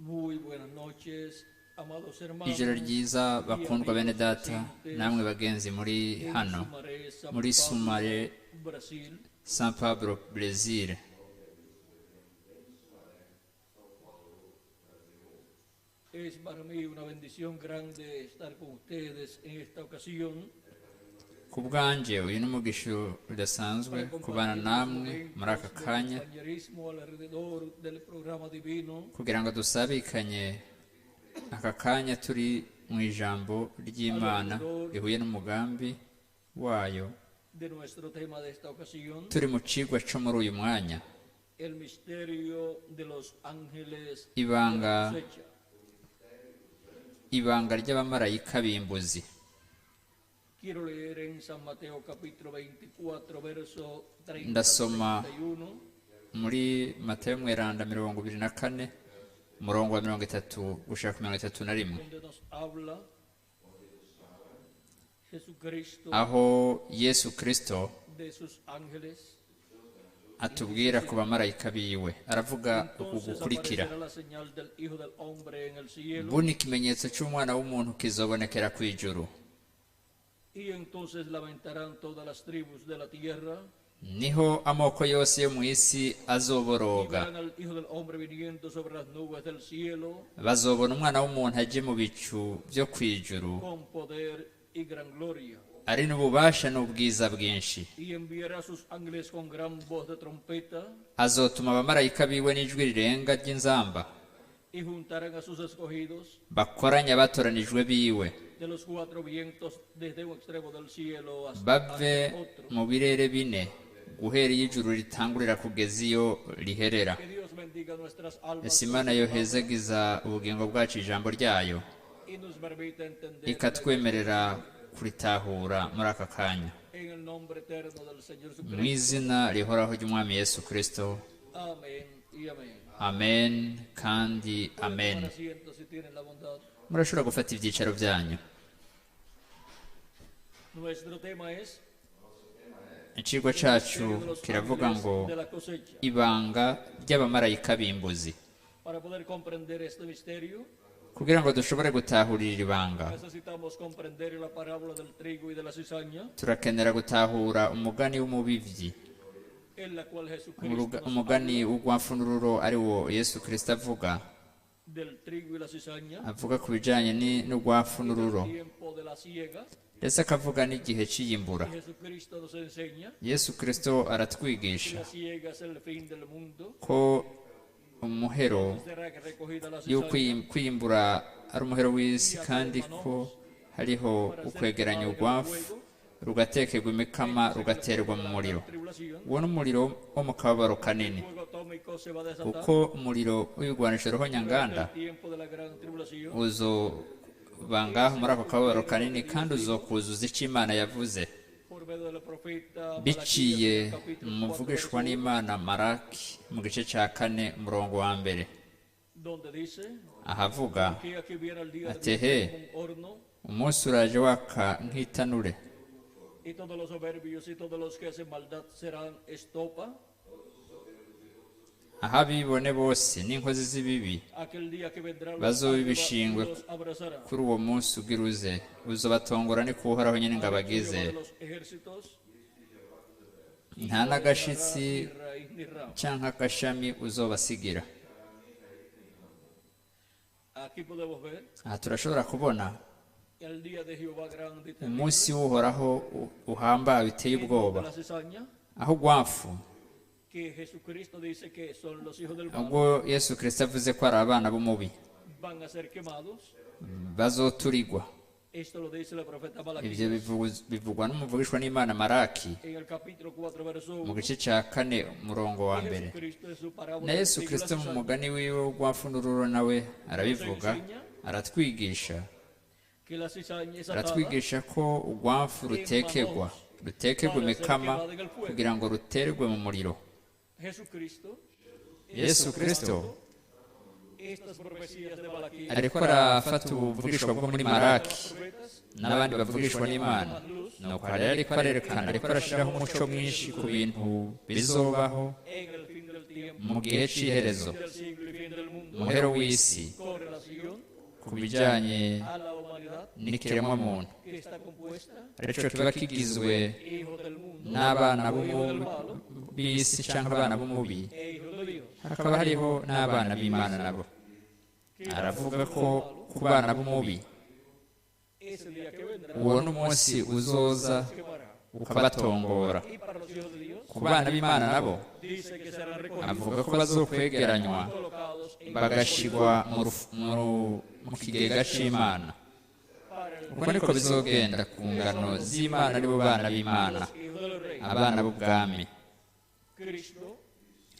Muy buenas noches, amados hermanos Ijoro ryiza y bakundwa bene amigos data presentes namwe bagenzi muri en hano Sumaré, San muri Pablo, Sumaré, Brasil. San Pablo, Brazil. Es para mí una bendición grande estar con ustedes en esta ocasión Ku bwanjye uyu ni umugisha udasanzwe para kubana compartir unos namwe muri aka momentos de kanya compañerismo alrededor del programa divino kugira ngo dusabikanye aka kanya turi mu ijambo ry'Imana rihuye n'umugambi wayo, de nuestro tema de esta ocasión, turi mu cigwa co muri uyu mwanya, el misterio de los ángeles de la ibanga cosecha. ibanga ry'abamarayika b'imbuzi. Quiero leer en San Mateo capítulo 24, verso 30 al Ndasoma 31. muri Matayo mweranda 24 umurongo wa 30 gushika ku 31, Donde nos habla Jesucristo aho Yesu Kristo de sus ángeles. atubwira ku bamarayika biwe, aravuga uku Entonces gukurikira: aparecerá la señal del Hijo del Hombre en el cielo, buno ikimenyetso c'umwana w'umuntu kizobonekera kw'ijuru, y entonces lamentarán todas las tribus de la tierra, niho amoko yose yo mu isi y azoboroga, verán al Hijo del Hombre viniendo sobre las nubes del cielo bazobona umwana w'umuntu aje mu bicu vyo kw'ijuru, con poder y gran gloria, ari n'ububasha n'ubwiza bwinshi. y enviará a sus ángeles con gran voz de trompeta, Azotuma abamarayika biwe n'ijwi rirenga ry'inzamba, y juntarán a sus escogidos bakoranye abatoranijwe biwe, de los cuatro vientos desde un extremo del cielo hasta bave hasta otro. mu birere bine, guhera iyo ijuru ritangurira kugeza iyo riherera. Que Dios bendiga nuestras almas Ese con Imana su palabra yohezagiza ubugingo bwacu ijambo ryayo, y nos permita entender la ikatwemerera kuritahura muri aka kanya, en el nombre eterno del Señor mu Jesucristo. izina rihoraho ry'Umwami Yesu Kristo. Amén y amén. Amen kandi Pueden amen. tomar asiento si tienen la bondad. Murashobora gufata ibyicaro byanyu. Nuestro tema es Icigwa el cacu misterio de los kiravuga ángeles ngo de la cosecha. ibanga ry'abamarayika b'imbuzi. Para poder comprender este misterio, Kugira ngo dushobore gutahurira iri banga, necesitamos comprender la parábola del trigo y de la cizaña, turakenera gutahura umugani w'umubivyi, en la cual Jesucristo nos umugani habla w'urwapfunururo ari wo Yesu Kristo avuga, del trigo y la cizaña, avuga ku bijanye n'urwapfunururo, del tiempo de la siega, ndetse akavuga n'igihe c'iyimbura. y Jesucristo nos enseña Yesu Kristo que aratwigisha la siega es el fin del mundo, ko umuhero será recogida la y'uko cizaña kwiyimbura ari umuhero w'isi, kandi ko hariho ukwegeranya urwafu rugatekerwa imikama rugaterwa mu muriro. tribulación, Uwo ni umuriro wo mu kababaro kanini, el fuego atómico se va a desatar kuko umuriro w'ibigwanisho ruhonyanganda durante el tiempo de la gran tribulación. uzoba ngaho muri ako kababaro kanini, kandi uzokuzuza ico Imana yavuze Por medio del profeta biciye Malaquías, en el capítulo mu 4, muvugishwa verso 1, n'Imana Maraki mu gice ca 4 umurongo wa 1, donde dice ahavuga que aquí viene el día de ati Dios he, como un horno, umunsi uraje waka nk'itanure, y todos los soberbios y todos los que hacen maldad serán estopa. aho abibone bose n'inkozi z'ibibi Aquel día que vendrá los bazoba arderá y ibishingwe los abrazará. kuri uwo munsi ugira uze, uzobatongora ni kuwuhoraho nyene ngo Ha dicho abagize. Jehová de los ejércitos, y Nta no dejará n'agashitsi ni raíz ni rama. canke agashami uzobasigira. Aquí podemos ver Aha turashobora kubona el día de Jehová grande y terrible, umunsi w'Uhoraho uhambaye uteye en donde ubwoba, la cizaña, aho urwafu que Jesucristo dice que son los hijos del mal, ubwo Yesu Kristo avuze ko ari abana b'umubi van a ser quemados. bazoturigwa. Esto lo dice el profeta Ivyo Malaquías bivugwa n'umuvugishwa n'Imana Maraki en el capítulo 4, verso mu 1. gice ca 4 umurongo wa Y 1. Jesucristo en su parábola Na del Yesu trigo y la Kristo mu cizaña mugani wiwe w'urwapfunururo nawe arabivuga, aratwigisha que la cizaña es atada aratwigisha ko urwafu rutekegwa rutekegwa imikama kugira ngo ruterwe mu muriro. Jesucristo, Yesu Kristo estas profecías de Malaquías, ariko arafata ubuvugishwa bwo muri Maraki profetas, n'abandi bavugishwa n'Imana, nuko rero ariko arerekana, ariko arashiraho umuco mwinshi ku bintu bizobaho en el fin del tiempo, mu gihe c'iherezo, del siglo y fin del mundo, Umuhero w'isi con relación ku bijyanye a la humanidad n'ikiremwamuntu, que está compuesta aricyo kiba kigizwe hijos del mundo n'abana b'isi cyangwa abana b'umubi, e hijos de Dios. Hakaba hariho n'abana b'Imana nabo. Aravuga ko ku bana b'umubi Ese día que vendrá uwo n'umunsi uzoza quemará. ukabatongora. Y para los hijos de Dios Ku bana b'Imana nabo dice que serán recogidos, avuga ko bazokwegeranywa colocados en bagashigwa mu kigega c'Imana. para el Uko niko bizogenda ku ngano z'Imana, aribo bana b'Imana, hijo del rey. abana b'ubwami. Cristo,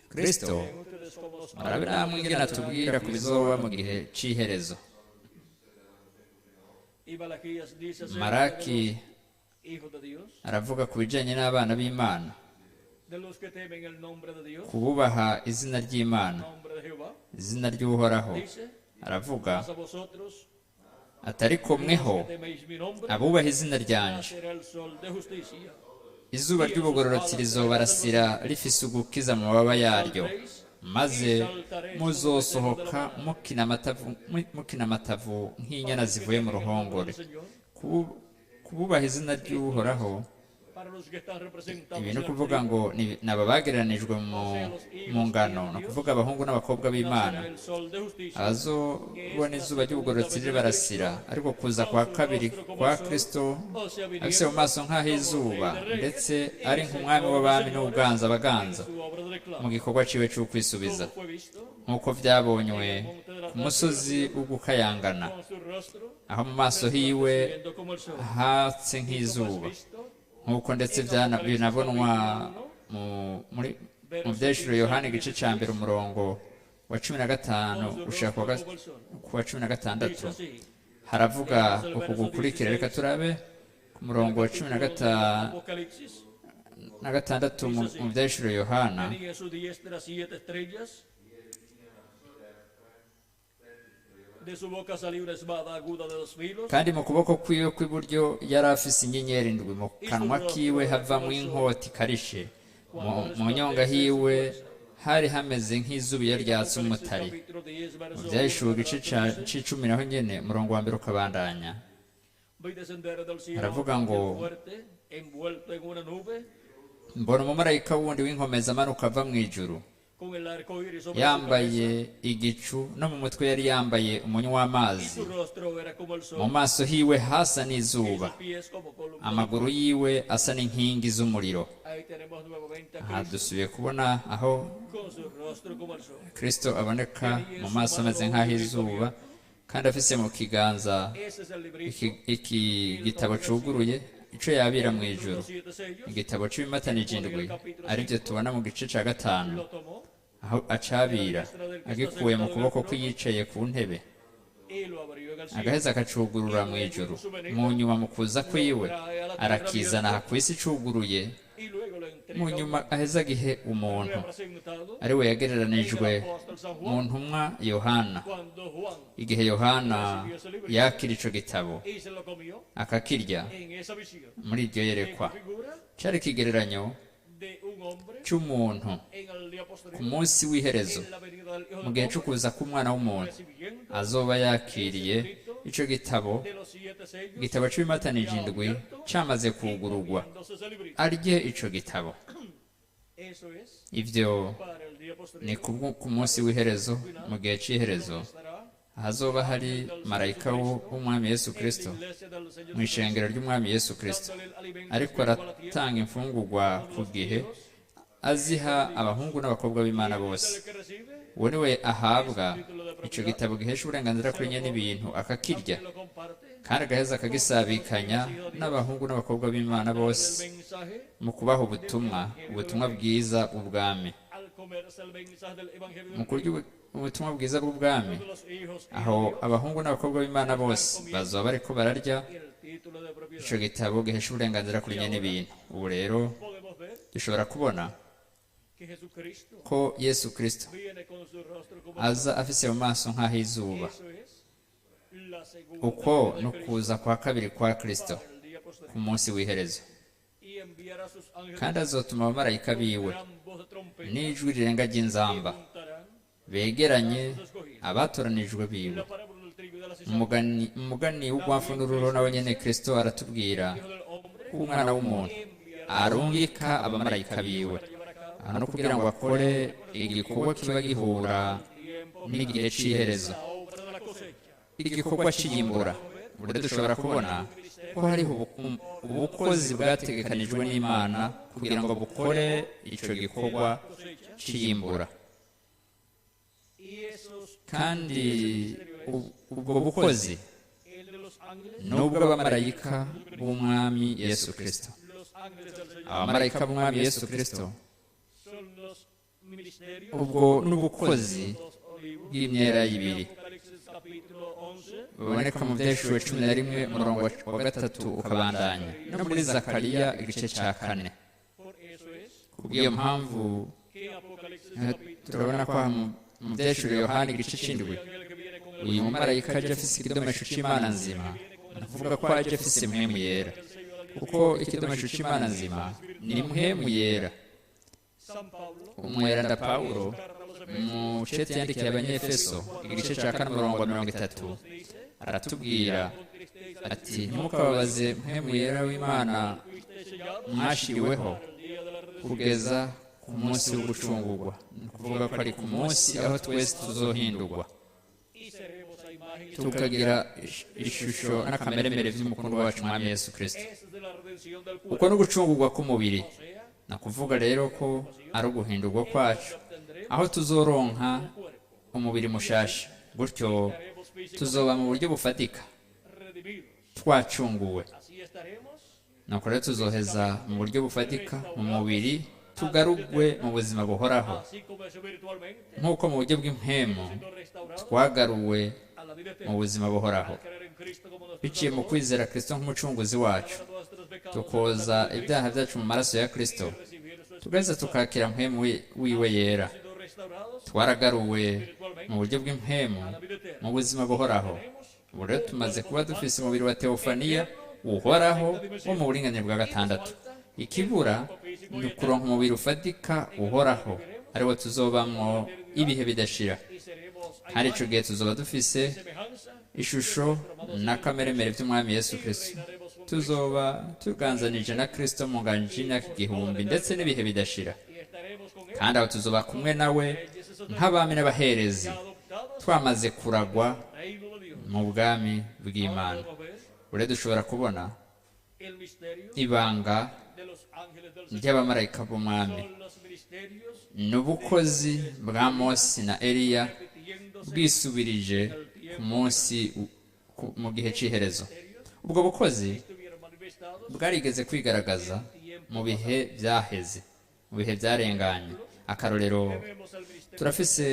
Kristo ven ustedes como nos murabe namwe ingene atubwira ku bizoba mu gihe c'iherezo. Y Malaquías dice acerca de Maraki los hijos de Dios, aravuga ku bijanye n'abana b'Imana, de los que temen el nombre de Dios, kububaha izina ry'Imana, nombre de Jehová. Izina ry'Uhoraho. Dice, Aravuga mas a vosotros atari ko mweho que teméis mi nombre, abubaha izina ryanje, nacerá el sol de justicia. Izuba ry'ubugororotsi rizobarasira rifise ugukiza mu mababa yaryo, maze muzosohoka mukina amatavu nk'inyana zivuye mu ruhongore. Señor, Kububaha izina ry'Uhoraho, para los que están representados ibi en ni el ukuvuga trigo, ngo ni aba bagereranijwe mu ngano, ni ukuvuga abahungu n'abakobwa b'Imana nacerá el sol de justicia. Abazobona izuba ry'ubugororotsi ribarasira, ariko kuza kwa kabiri kwa Kristo O sea, afise mu maso nk'ah'izuba, ndetse ari nk'umwami w'abami n'ubuganza abaganza su obra de reclamo, mu gikorwa ciwe c'ukwisubiza, como fue visto nk'uko vyabonywe ku musozi w'ugukayangana, con su rostro aho mu maso hiwe siendo como el sol. hatse Como es nk'izuba, visto nk'uko ndetse binabonwa mu vyahishuriwe Yohana igice ca mbere umurongo wa 15 con su gushika rostro como el sol. ku wa cumi na Dice gatandatu. así, Haravuga uku gukurikira. Reka turabe ku murongo wa cumi Apocalipsis, na gatandatu mu vyahishuriwe Yohana. Tenía en su diestra siete estrellas. De su boca salió una espada aguda de dos filos, Kandi mu kuboko kwiwe kw'iburyo yari afise inyenyeri ndwi, mu kanwa kiwe havamwo inkota ikarishe, mu nyonga hiwe hari hameze nk'izuba iyo ryatse umutari. Capítulo 10, Mu verso vyahishuwe 1 igice c'icumi naho nyene umurongo wa mbere ukabandanya, Vi descender del cielo Aravuga un ngo, ángel fuerte, envuelto en una nube, mbona umumarayika wundi w'inkomezi amanuka ava mu ijuru, con el arco iris sobre su yambaye cabeza, igicu, no mu mutwe yari yambaye umunywa y w'amazi, su rostro era como el mu sol, maso hiwe hasa y n'izuba, sus pies como columnas. Amaguru yiwe asa n'inkingi z'umuriro. Ahí tenemos nuevamente a Aha Cristo dusubiye kubona aho con su rostro como el sol. Kristo aboneka mu maso ameze nk'ah'izuba, kandi afise mu kiganza Ese es el librito iki gitabo cuguruye ico yabira mu ijuru, los siete sellos, igitabo c'ibimatanije indwi, arivyo tubona mu gice ca gatanu, lo tomó aho acabira agikuye mu kuboko kw'iyicaye ku ntebe, y lo abrió en el cielo. Agaheza akacugurura mu ijuru. Mu nyuma mu kuza kwiwe arakizana aha ku isi icuguruye, Y luego lo entrega mu nyuma aheza agihe umuntu representado ari we yagereranijwe en el apóstol San mu Juan ntumwa Yohana. cuando Juan Igihe Yohana yakira ico gitabo y se lo comió akakirya en esa visión. muri iryo yerekwa, En figura cari ikigereranyo de un hombre c'umuntu en el día ku posterior, munsi w'iherezo, en la venida del Hijo mu del gihe Hombre, c'ukuza k'umwana w'umuntu, recibiendo azoba yakiriye ico gitabo, de los siete sellos, igitabo c'ibimatanije indwi camaze kugurugwa, comiéndose ese librito. Arye ico gitabo. Eso es Ivyo para el día ni posterior. ku munsi w'iherezo, mu gihe c'iherezo, Estará ahazoba hari marayika w'umwami Yesu en la Kristo iglesia del Señor mu ishengero ry'umwami Yesu Kristo, dándole el alimento ariko espiritual a tiempo. aratanga imfungurwa ku gihe, aziha abahungu n'abakobwa b'Imana bose. El que recibe Uwo ni we ahabwa ico gitabo gihesha uburenganzira kuri nyene ibintu, akakirya, lo comparte kandi agaheza akagisabikanya n'abahungu n'abakobwa b'Imana bose el mensaje mu kubaha ubutumwa, ubutumwa bwiza bw'ubwami. al comerse el mensaje del evangelio Mu del kurya ubutumwa bwiza bw'ubwami, de los hijos y aho abahungu n'abakobwa b'Imana bose bazoba bariko bararya el título de propiedad. Ico gitabo gihesha uburenganzira kuri nyene ibintu. Ubu rero Podemos ver dushobora kubona que Jesucristo ko Yesu Kristo viene con su rostro como aza afise mu maso nk'ah'izuba. Eso es la segunda Uko venida no de Cristo kuza kwa kabiri kwa Kristo para el día posterior. ku munsi w'iherezo. Y enviará sus ángeles Kandi azotuma abamarayika biwe gran voz de trompeta n'ijwi rirenga ry'inzamba, y juntarán begeranye a sus escogidos. Abatoranijwe biwe. Umugani w'urwafu n'ururo nawe nyene Kristo aratubwira ko umwana w'umuntu arungika abamarayika biwe no kugira ngo akore igikorwa kiba gihura n'igihe c'iherezo, igikorwa c'iyimbura. Ubu rero dushobora kubona ko hariho ubukozi bwategekanijwe n'Imana kugira ngo bukore ico gikorwa c'iyimbura, kandi ubwo bukozi n'ubw'abamarayika b'Umwami Yesu Kristo. Abamarayika b'Umwami Yesu Kristo ubwo n'ubukozi bw'imyera ibiri buboneka mu Vyahishuriwe 11 umurongo wa 3 ukabandanya, no muri Zakariya igice ca 4. Kubw'iyo mpamvu turabona ko mu Vyahishuriwe Yohana igice c'indwi uyu mumarayika aje afise ikidomesho c'Imana nzima, ni ukuvuga ko aje afise mpwemu yera, kuko ikidomesho c'Imana nzima ni mpwemu yera. Umweranda Pawulo mu cete yandikiye Abanyefeso igice ca 4 umurongo wa 30 aratubwira ati: ntimukababaze mpwemu yera w'Imana mwashiriweho kugeza ku munsi wo gucungurwa. Ni ukuvuga ko ari ku munsi aho twese tuzohindurwa tukagira ishusho n'akameremere vy'umukundwa wacu Mwami Yesu Kristo. Uko ni ugucungurwa k'umubiri, na kuvuga rero ko ari uguhindurwa kwacu aho tuzoronka umubiri mushasha, gutyo tuzoba mu buryo bufatika twacunguwe. Nuko rero tuzoheza mu buryo bufatika mu mubiri tugarugwe mu buzima buhoraho, nk'uko mu buryo bw'impwemu twagaruwe mu buzima buhoraho biciye mu kwizera Kristo nk'umucunguzi wacu, tukoza ibyaha byacu mu maraso ya Kristo, tugaheza tukakira mpwemu wiwe yera. Twaragaruwe mu buryo bw'impwemu mu buzima buhoraho. Ubu rero tumaze kuba dufise umubiri wa teofaniya uhoraho wo mu buringanire bwa 6. Ikibura ni ukuronka umubiri ufatika uhoraho, ariwo tuzobamwo ibihe bidashira. Kandi ico gihe tuzoba dufise ishusho na kameremere vy'Umwami Yesu Kristo. Tuzoba tuganzanije na Kristo mu nganji y'imyaka 1000 ndetse n'ibihe bidashira. Kandi aho tuzoba kumwe nawe nk'abami n'abaherezi, twamaze kuragwa mu bwami bw'Imana. Ure dushobora kubona ibanga ry'abamarayika b'Umwami n'ubukozi bwa Mose na Eliya bwisubirije ku munsi mu gihe c'iherezo. Ubwo bukozi bwarigeze kwigaragaza mu bihe byaheze, mu bihe byarenganye. Akarorero, turafise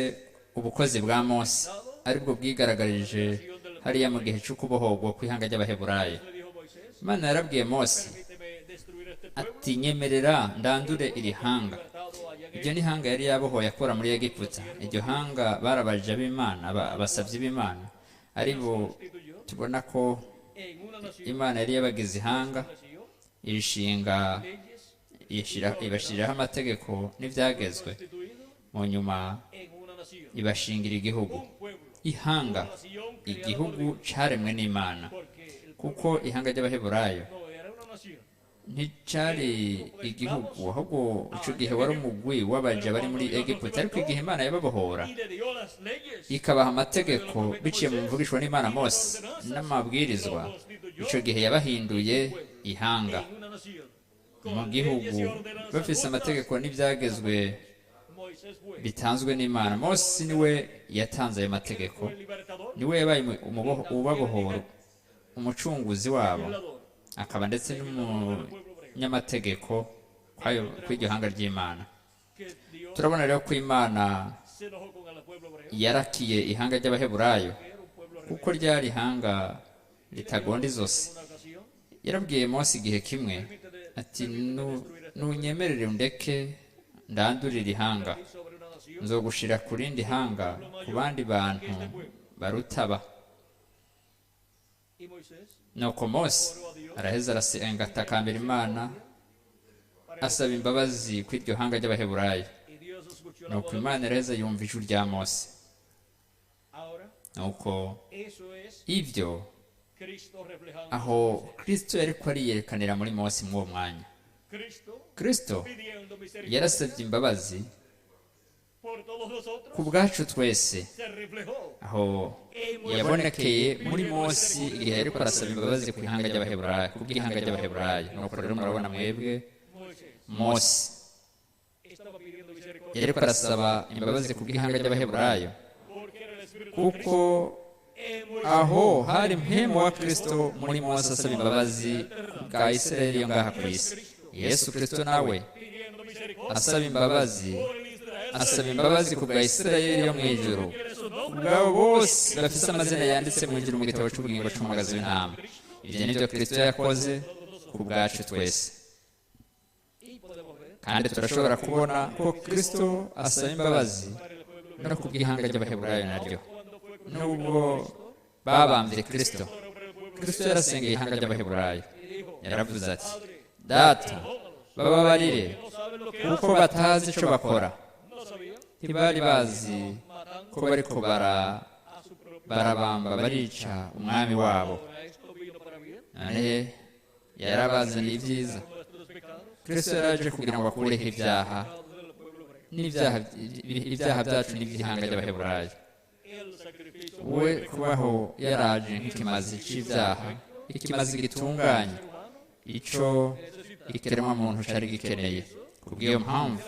ubukozi bwa Mose aribwo bwigaragarije hariya mu gihe c'ukubohorwa kw'ihanga ry'Abaheburayo. Imana yarabwiye Mose ati: nyemerera ndandure iri hanga. Iryo ni hanga yari yabohoye akura muri Egiputa. Iryo hanga barabaje b'Imana, abasavyi b'Imana, aribo tubona ko Imana yari yabagize ihanga, irishinga, ibashiriraho amategeko n'ivyagezwe, mu nyuma ibashingira igihugu, ihanga, igihugu caremwe n'Imana. Kuko ihanga ry'Abaheburayo nticari igihugu, ahubwo ico gihe wari umugwi w'abaja bari muri Egiputa. Ariko igihe Imana yababohora ikabaha amategeko biciye mu mvugishwa n'Imana Mose n'amabwirizwa, ico gihe yabahinduye ihanga mu gihugu bafise amategeko n'ivyagezwe bitanzwe n'Imana. Mose niwe yatanze ayo mategeko, niwe yabaye ubabohora, umucunguzi wabo, akaba ndetse n'umunyamategeko kw'iryo hanga ry'Imana. Turabona rero ko Imana yarakiye ihanga ry'Abaheburayo kuko ryari ihanga ritagonda izosi. Yarabwiye Mose igihe kimwe ati: nunyemerere undeke ndandurire ihanga, nzogushira ku rindi hanga, ku bandi bantu barutaba. Nuko Mose araheza arasenga, atakambira Imana, asaba imbabazi kw'iryo hanga ry'Abaheburayo. Nuko Imana iraheza yumva ijwi rya Mose. Nuko Eso es ivyo Cristo reflejando. aho Kristo yariko ariyerekanira muri Mose mw'uwo mwanya. Cristo Kristo pidiendo misericordia yarasabye imbabazi por todos nosotros ku bwacu twese. se reflejó Aho en Moisés yabonekeye muri Mose igihe yariko arasaba imbabazi ku ihanga ry'Abaheburayo, ku bw'ihanga ry'Abaheburayo. Nuko rero murabona mwebwe Moisés Mose estaba pidiendo misericordia yariko arasaba imbabazi ku bw'ihanga ry'Abaheburayo, porque era el Espíritu de kuko Cristo en Moisés. aho hari mpemu wa Kristo muri Mose asaba imbabazi ku bwa Isirayeli yo ngaha ku isi. Yesu Kristo nawe Pidiendo misericordia asaba imbabazi, por el Israel asaba imbabazi ku bwa Isirayeli yo mu ijuru, tiene su nombre ubwabo bose bafise amazina yanditse mu ijuru mu gitabo c'ubugingo c'umuhagazi w'intama. Ivyo nivyo Kristo yakoze ku bwacu twese. y podemos ver Kandi turashobora kubona ko Kristo asaba imbabazi para el pueblo no ku bw'ihanga ry'Abaheburayo naryo. cuando fue Nubwo babambye Kristo, por el pueblo Kristo yarasengeye ihanga ry'Abaheburayo. y dijo: Yaravuze ati: Data, bababarire no saben lo que kuko batazi ico bakora. no sabían Ntibari bazi matando ko bariko a su propio barabamba barica umwami wabo. Ahora esto vino para bien None yarabazaniye ibyiza. nuestros pecados Kristo yaraje kugira ngo akureho ibyaha del pueblo hebreo. n'ibyaha ibyaha byacu n'iby'ihanga ry'Abaheburayo. El sacrificio We kubaho yaraje nk'ikimazi c'ibyaha, ikimazi gitunganye ico ikiremwa muntu cari gikeneye. Kubw'iyo mpamvu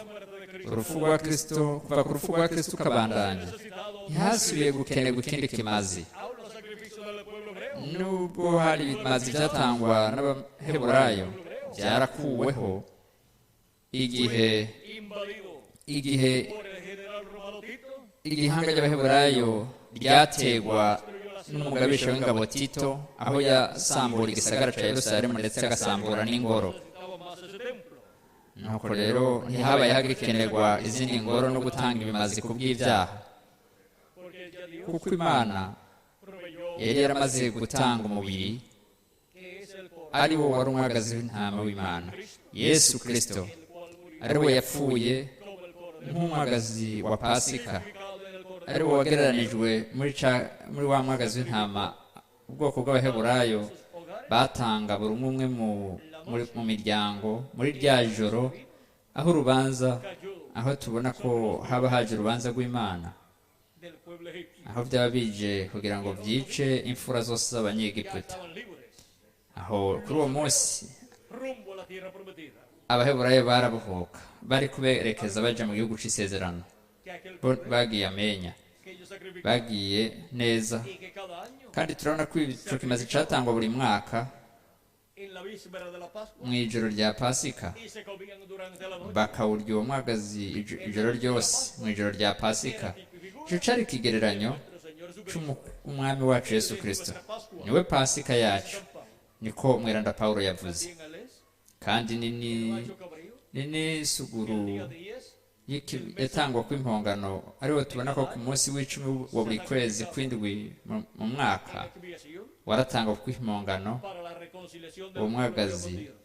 urupfu rwa Kristo, kuva ku rupfu rwa Kristo ukabandanya, ntihasubiye gukenerwa ikindi kimazi. aún los sacrificios del pueblo hebreo Nubwo hari ibimazi byatangwa n'Abaheburayo, byarakuweho igihe invadido igihe por el general romano Tito igihanga ry'Abaheburayo ryategwa n'umugabisha w'ingabo Tito, aho yasambura igisagara ca Yerusalemu ndetse agasambura n'ingoro. necesitaba más ese templo. Nuko rero ntihabaye hagikenerwa izindi ngoro no gutanga ibimazi ku bw'ibyaha, Porque ya Dios kuko Imana proveyó yari yaramaze gutanga umubiri que es el cordero ari wo wari umwagazi w'intama w'Imana, Yesu Kristo, el cual murió ari we yapfuye como el cordero nk'umwagazi wa Pasika, sacrificado en el cordero ari wo wagereranijwe muri wa mwagazi w'intama ubwoko bw'Abaheburayo hogares batanga buri umwe umwe mu miryango muri rya joro aho urubanza, cayó aho tubona ko haba haje urubanza rw'Imana, del pueblo egipcio. aho byaba bije kugira ngo byice imfura zose Ya z'Abanyegiputa. estaban libres Aho kuri uwo munsi rumbo a la tierra prometida. Abaheburayo barabohoka, bari kuberekeza baja mu gihugu c'isezerano. Que aquel Bo bagiye amenya, que ellos sacrificaron bagiye neza. y que cada año Kandi turabona ko ico kimazi catangwa buri mwaka en la víspera de la Pascua mu ijoro rya Pasika, y se comían durante la noche. bakawurya uwo mwagazi ijoro ryose mu ijoro rya Pasika. Ico cari ikigereranyo Nuestro Señor Jesucristo c'umwami wacu Yesu Kristo. Niwe Pasika yacu, niko umweranda Pawulo yavuze. también él es Kandi macho cabrío ni n'isuguru el día 10 yatangwa kw'impongano, ariwo tubona ko ku munsi w'icumi wa buri kwezi kw'indwi mu mwaka expiación waratangwa kw'impongano para la reconciliación del uwo pueblo mwagazi con Dios.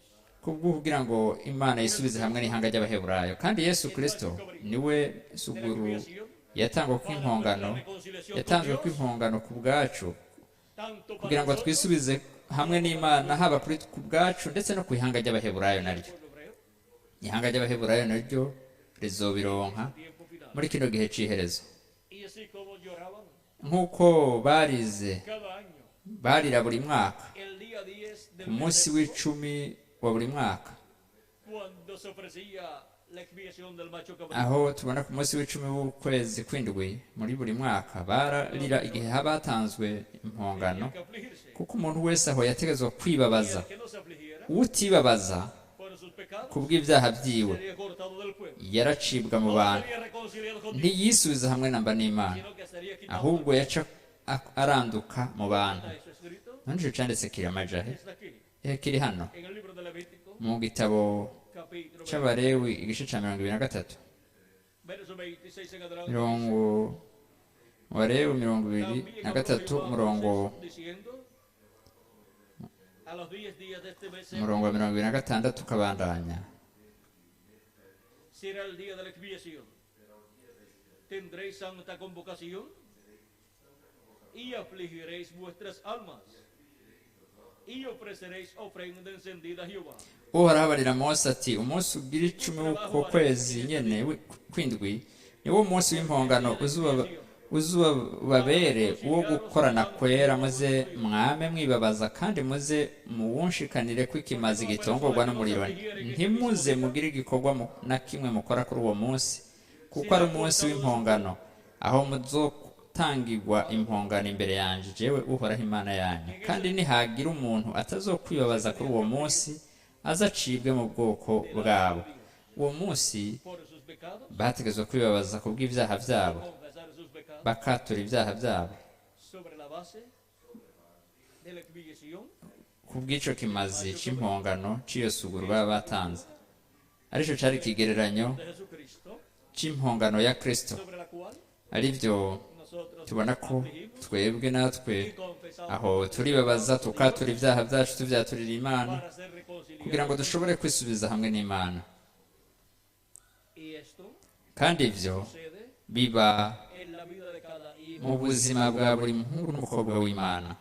kubwo kugira ngo Imana yisubize hamwe n'ihanga ry'Abaheburayo. Kandi Yesu Kristo niwe suguru yatangwa kw'impongano, Reconciliación con yatanzwe Dios, kw'impongano ku bwacu tanto para kugira ngo nosotros twisubize hamwe n'Imana, haba kuri ku bwacu ndetse no ku ihanga ry'Abaheburayo naryo. pueblo hebreo Ihanga ry'Abaheburayo naryo rizobironka tiempo final. muri kino gihe c'iherezo. Y así como lloraban Nk'uko barize, cada año barira buri mwaka el día 10 del ku mes munsi sexto, w'icumi wa buri mwaka, cuando se ofrecía la expiación del macho cabrío aho tubona ku munsi w'icumi w'ukwezi kw'indwi muri buri mwaka bararira igihe haba hatanzwe impongano, tenía que afligirse. kuko umuntu wese aho yategetswe kwibabaza. Y el que no se afligiera Utibabaza por sus pecados ku bw'ibyaha byiwe sería cortado del pueblo. yaracibwa mu No bantu, sería reconciliado con Dios, ntiyisubiza hamwe namba n'Imana, sino que sería quitado. ahubwo yaca aranduka mu bantu. Está eso escrito, None ico canditse kiri amajahe? está aquí, Kiri hano en el libro de Levítico, mu gitabo capítulo c'Abalewi igice ca 23, verso 26 en adelante. mirongo Abalewi mirongo ibiri También na habló gatatu Jehová a umurongo Moisés, diciendo, a los 10 días de este mes umurongo wa 26 ukabandanya. será el día de la expiación. Tendréis santa convocación. Y afligiréis vuestras almas, y ofreceréis ofrenda encendida a Jehová. Uhoraho abarira Mose ati: "Umunsi ugira 10 w'uko kwezi nyene kw'indwi niwo munsi w'impongano, uzubabere uwo gukorana kwera, muze mwame mwibabaza, kandi muze muwunshikanire kw'ikimazi gitongorwa n'umuriro. Ntimuze mugire igikorwa na kimwe mukora kuri uwo munsi, kuko ari umunsi w'impongano, aho muzotangirwa impongano imbere yanjye, jewe Uhoraho Imana yanyu. Kandi nihagira umuntu atazokwibabaza kuri uwo munsi, azacibwe mu bwoko bwabo." Uwo munsi Por sus pecados, bategetswe kwibabaza ku bw'ibyaha byabo, confesar sus pecados bakatura ibyaha byabo sobre la base de la expiación ku bw'ico kimazi c'impongano c'iyo suguru baba batanze, arico cari ikigereranyo de Jesucristo, c'impongano ya Kristo, sobre la cual arivyo nosotros tubona ko twebwe natwe y confesamos aho turibabaza tukatura ibyaha byacu, tuvyaturira Imana, para ser reconciliados. kugira ngo dushobore kwisubiza hamwe n'Imana. Y esto Kandi ivyo sucede biba en la vida de cada hijo. mu buzima bwa buri muhungu n'umukobwa w'Imana.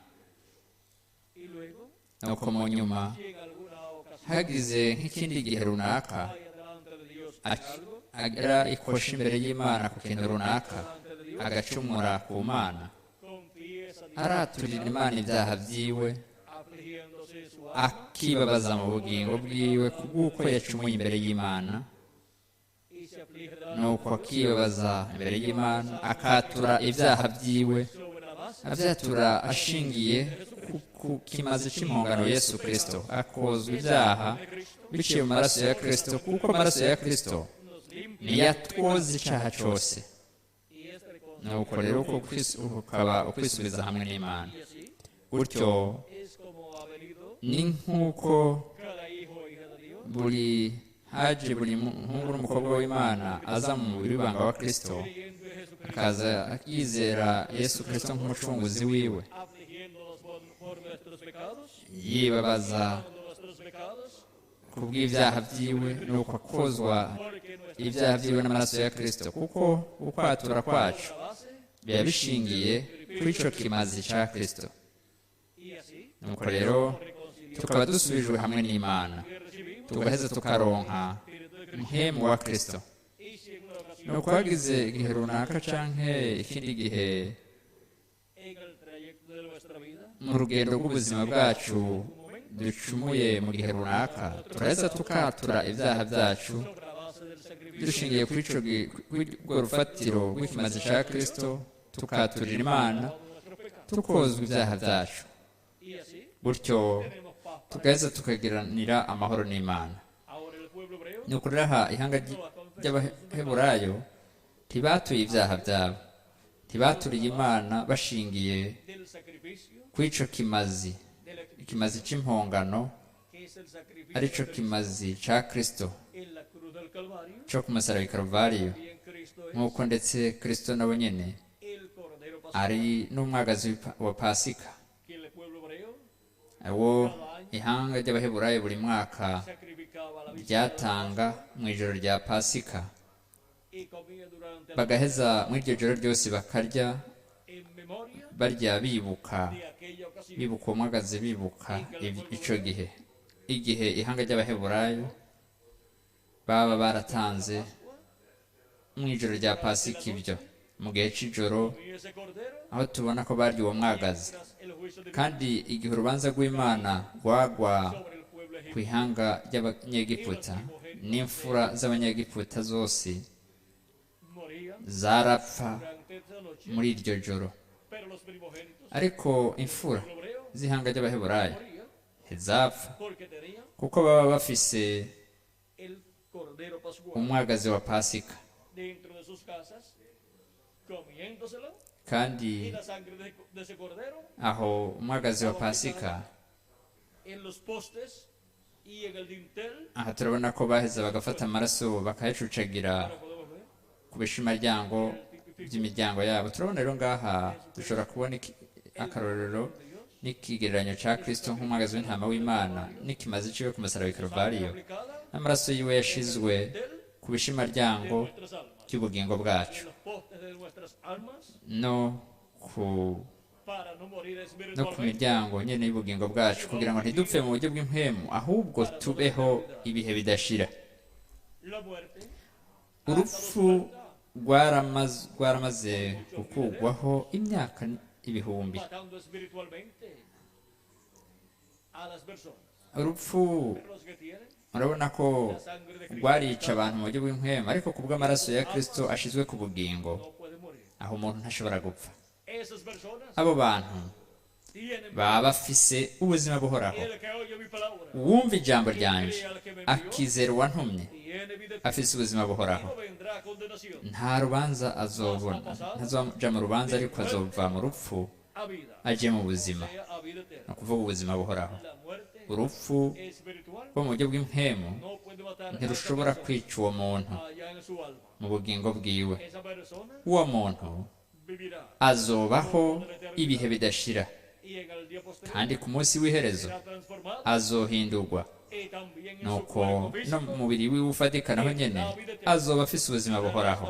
Y luego, Nuko mu nyuma, si en alguna ocasión hagize nk'ikindi gihe runaka falla delante de Dios en algo, agira ikosha imbere y'Imana ku kintu runaka, delante de Dios, agacumura ku Mana, confiesa a Dios, araturira Imana ibyaha byiwe, afligiéndose en su alma, akibabaza mu bugingo bwiwe kubw'uko yacumuye imbere y'Imana. y se aflige delante Nuko akibabaza imbere y'Imana, akatura ibyaha byiwe, sobre la base avyatura ashingiye ku kimazi c'impongano Yesu Kristo, akozwa ibyaha biciye mu maraso ya Kristo, kuko amaraso ya Kristo nos limpia niyo atwoza icaha cose. y es reconciliación. Nuko rero uko ukaba ukwisubiza hamwe n'Imana. Y así Gutyo es como ha venido ni nk'uko cada hijo o hija de Dios buri haje buri muhungu n'umukobwa w'Imana aza mu mubiri w'ibanga wa Kristo, creyendo en Jesucristo, akaza yizera Yesu Kristo nk'umucunguzi wiwe, afligiéndonos por nuestros pecados, yibabaza nuestros pecados, ku bw'ibyaha byiwe, nuko akozwa porque nuestra ibyaha byiwe n'amaraso ya Kristo, kuko ukwatura kwacu base biba bishingiye kuri ico kimazi ca Kristo. y así Nuko rero reconciliación tukaba dusubijwe hamwe n'Imana, y recibimos tugaheza tukaronka muhemu wa Kristo. y si en una ocasión Nuko hagize igihe runaka canke ikindi gihe en el trayecto de nuestra vida mu rugendo rw'ubuzima bwacu ducumuye mu gihe runaka, turaheza tukatura ibyaha byacu sobre la base del sacrificio dushingiye kuri ico kuri urwo rufatiro rw'ikimazi ca Kristo, tukaturira Imana, de nuestros pecados tukozwa ibyaha byacu. y así Gutyo tenemos paz. tugaheza tukagiranira amahoro n'Imana. Ahora el pueblo hebreo Ni ukuri aha ihanga ry'Abaheburayo ntibatuye ibyaha byabo, ntibaturiye Imana bashingiye del sacrificio kuri ico kimazi, de la ikimazi c'impongano, que es el sacrificio arico de Cristo kimazi ca Kristo en la cruz del Calvario, co ku musaraba i Karuvariyo, bien Cristo es nk'uko ndetse Kristo nawe nyene el Cordero Pascual ari n'umwagazi wa Pasika, que el pueblo hebreo uwo ihanga ry'Abaheburayo buri mwaka sacrificaba a la víspera ryatanga mu ijoro rya Pasika, y comía durante la bagaheza muri iryo joro ryose bakarya, en memoria barya bibuka, de aquella ocasión bibuka uwo mwagazi, bibuka ico gihe, igihe ihanga ry'Abaheburayo baba baratanze mu ijoro rya Pasika ibyo mu gihe c'ijoro, comía ese cordero aho tubona ko barya uwo mwagazi. tras el juicio divino Kandi igihe urubanza rw'Imana rwagwa sobre el pueblo ku egipcio ihanga ry'Abanyegiputa, n'imfura z'Abanyegiputa zose morían zarapfa durante esa noche, muri iryo joro, pero los primogénitos ariko imfura del hebreo z'ihanga ry'Abaheburayo morían ntizapfa, porque tenían kuko baba bafise el cordero pascual umwagazi wa Pasika. dentro de sus casas, comiéndoselo, Kandi y la sangre de ese cordero aho umwagazi wa Pasika, en los postes y en el dintel. aha turabona ko baheza bagafata amaraso bakayacucagira Ahora podemos ver ku bishimaryango by'imiryango yabo. Turabona rero ngaha dushobora kubona akarorero n'ikigereranyo ca Kristo nk'umwagazi w'intama w'Imana n'ikimazi ciwe ku musaraba i Karuvariyo, aplicada n'amaraso yiwe yashizwe ku bishimaryango en nuestras almas, by'ubugingo bwacu en los postes de nuestras almas, no ku no ku miryango nyene y'ubugingo bwacu, kugira ngo ntidupfe mu buryo bw'impwemu, ahubwo tubeho ibihe bidashira. Urupfu rwaramaze gukugwaho imyaka ibihumbi. Urupfu murabona ko rwarica abantu mu buryo bw'impwemu, ariko ku bw'amaraso ya Kristo ashizwe ku bugingo, aho umuntu ntashobora gupfa. Abo bantu baba bafise ubuzima buhoraho. Uwumva ijambo ryanje akizera uwantumye afise ubuzima buhoraho, nta rubanza azobona, ntazoja mu rubanza, ariko azova mu rupfu aje mu buzima, ni ukuvuga ubuzima buhoraho. Urupfu rwo mu buryo bw'impwemu ntirushobora kwica uwo muntu mu bugingo bwiwe. Uwo muntu azobaho ibihe bidashira, kandi ku munsi w'iherezo azohindurwa, nuko no mu mubiri wiwe ufatika naho nyene azoba afise ubuzima buhoraho,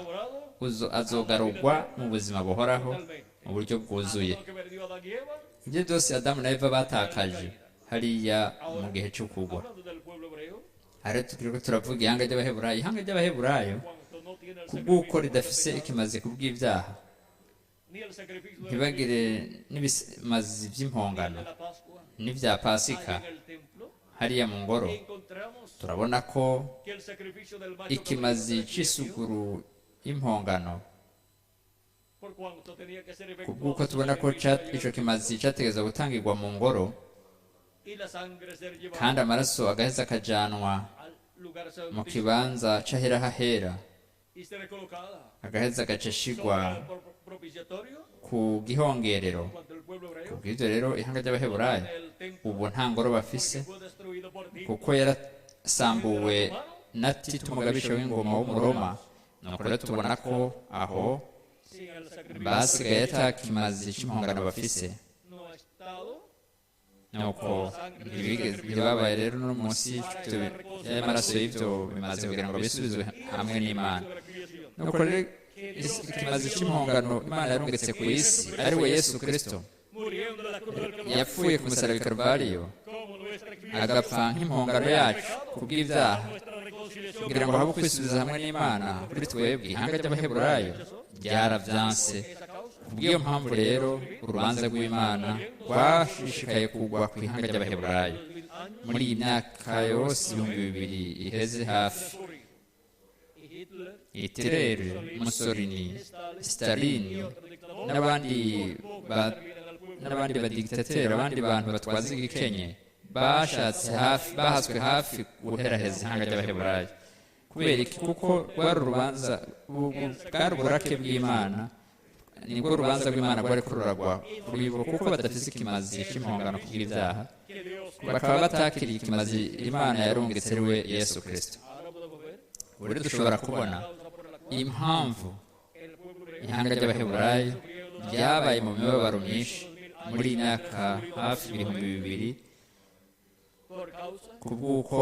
azogarurwa mu buzima buhoraho mu buryo bwuzuye. Ibyo byose Adamu na Eva batakaje hariya mu gihe cyo kugwa. Ariko turiko turavuga ihanga ry'Abaheburayo. Ihanga ry'Abaheburayo kubw'uko ridafise ikimaze kubw'ibyaha, ntibagire n'ibimazi by'impongano n'ibya Pasika hariya mu ngoro, turabona ko ikimazi c'isuguru y'impongano, kubw'uko tubona ko ico kimazi categerezwa gutangirwa mu ngoro, kandi amaraso agaheza akajanwa mu kibanza c'ahera hahera, agaheza agacashigwa ku gihongerero. Kubw'ivyo rero ihanga ry'Abaheburayo ubu nta ngoro bafise, kuko yarasambuwe na Tito umugabisha w'ingoma w'Umuroma. Nuko rero tubona ko aho basigaye ata kimazi c'impongano bafise, nuko ntibabaye rero no munsi y'amaraso y'ivyo bimaze kugira ngo bisubizwe hamwe n'Imana. Nuko rero ikimazi c'impongano Imana yarungitse ku isi, ari we Yesu Kristo, yapfuye ku musaraba i Karuvariyo, agapfa nk'impongano yacu kubw'ibyaha, kugira ngo habe kwisubiza hamwe n'Imana kuri twebwe. Ihanga ry'Abaheburayo ryaravyanse. Kubw'iyo mpamvu rero urubanza rw'Imana rwashishikaye kugwa ku ihanga ry'Abaheburayo muri iyi myaka yose 2000 iheze hafi. Hitler, Mussolini, Stalin n'abandi badiktateri, abandi bantu batwaza igikenye bashatse hafi, bahaswe hafi guheraheza ihanga ry'Abaheburayo. Kubera iki? Kuko rwari urubanza, bwari uburake bw'Imana, nibwo urubanza rw'Imana rwari kururagwa kuri bo, kuko badafise ikimazi c'impongano kubw'ibyaha, bakaba batakiriye ikimazi Imana yarungitse ari we Yesu Kristo. Ubu rero dushobora kubona impamvu ihanga ry'Abaheburayo ryabaye mu mibabaro myinshi muri iyi myaka hafi 2000, kubw'uko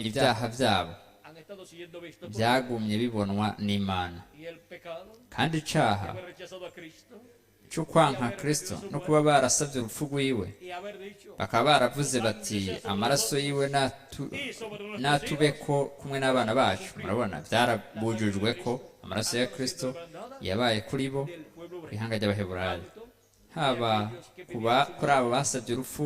ibyaha byabo byagumye bibonwa n'Imana, kandi icaha cyo kwanka Kristo no kuba barasabye urupfu rwiwe, bakaba baravuze bati amaraso yiwe natubeko kumwe n'abana bacu. Murabona byarabujujwe ko amaraso ya Kristo yabaye kuri bo ku ihanga ry'Abaheburayo, haba kuri abo basabye urupfu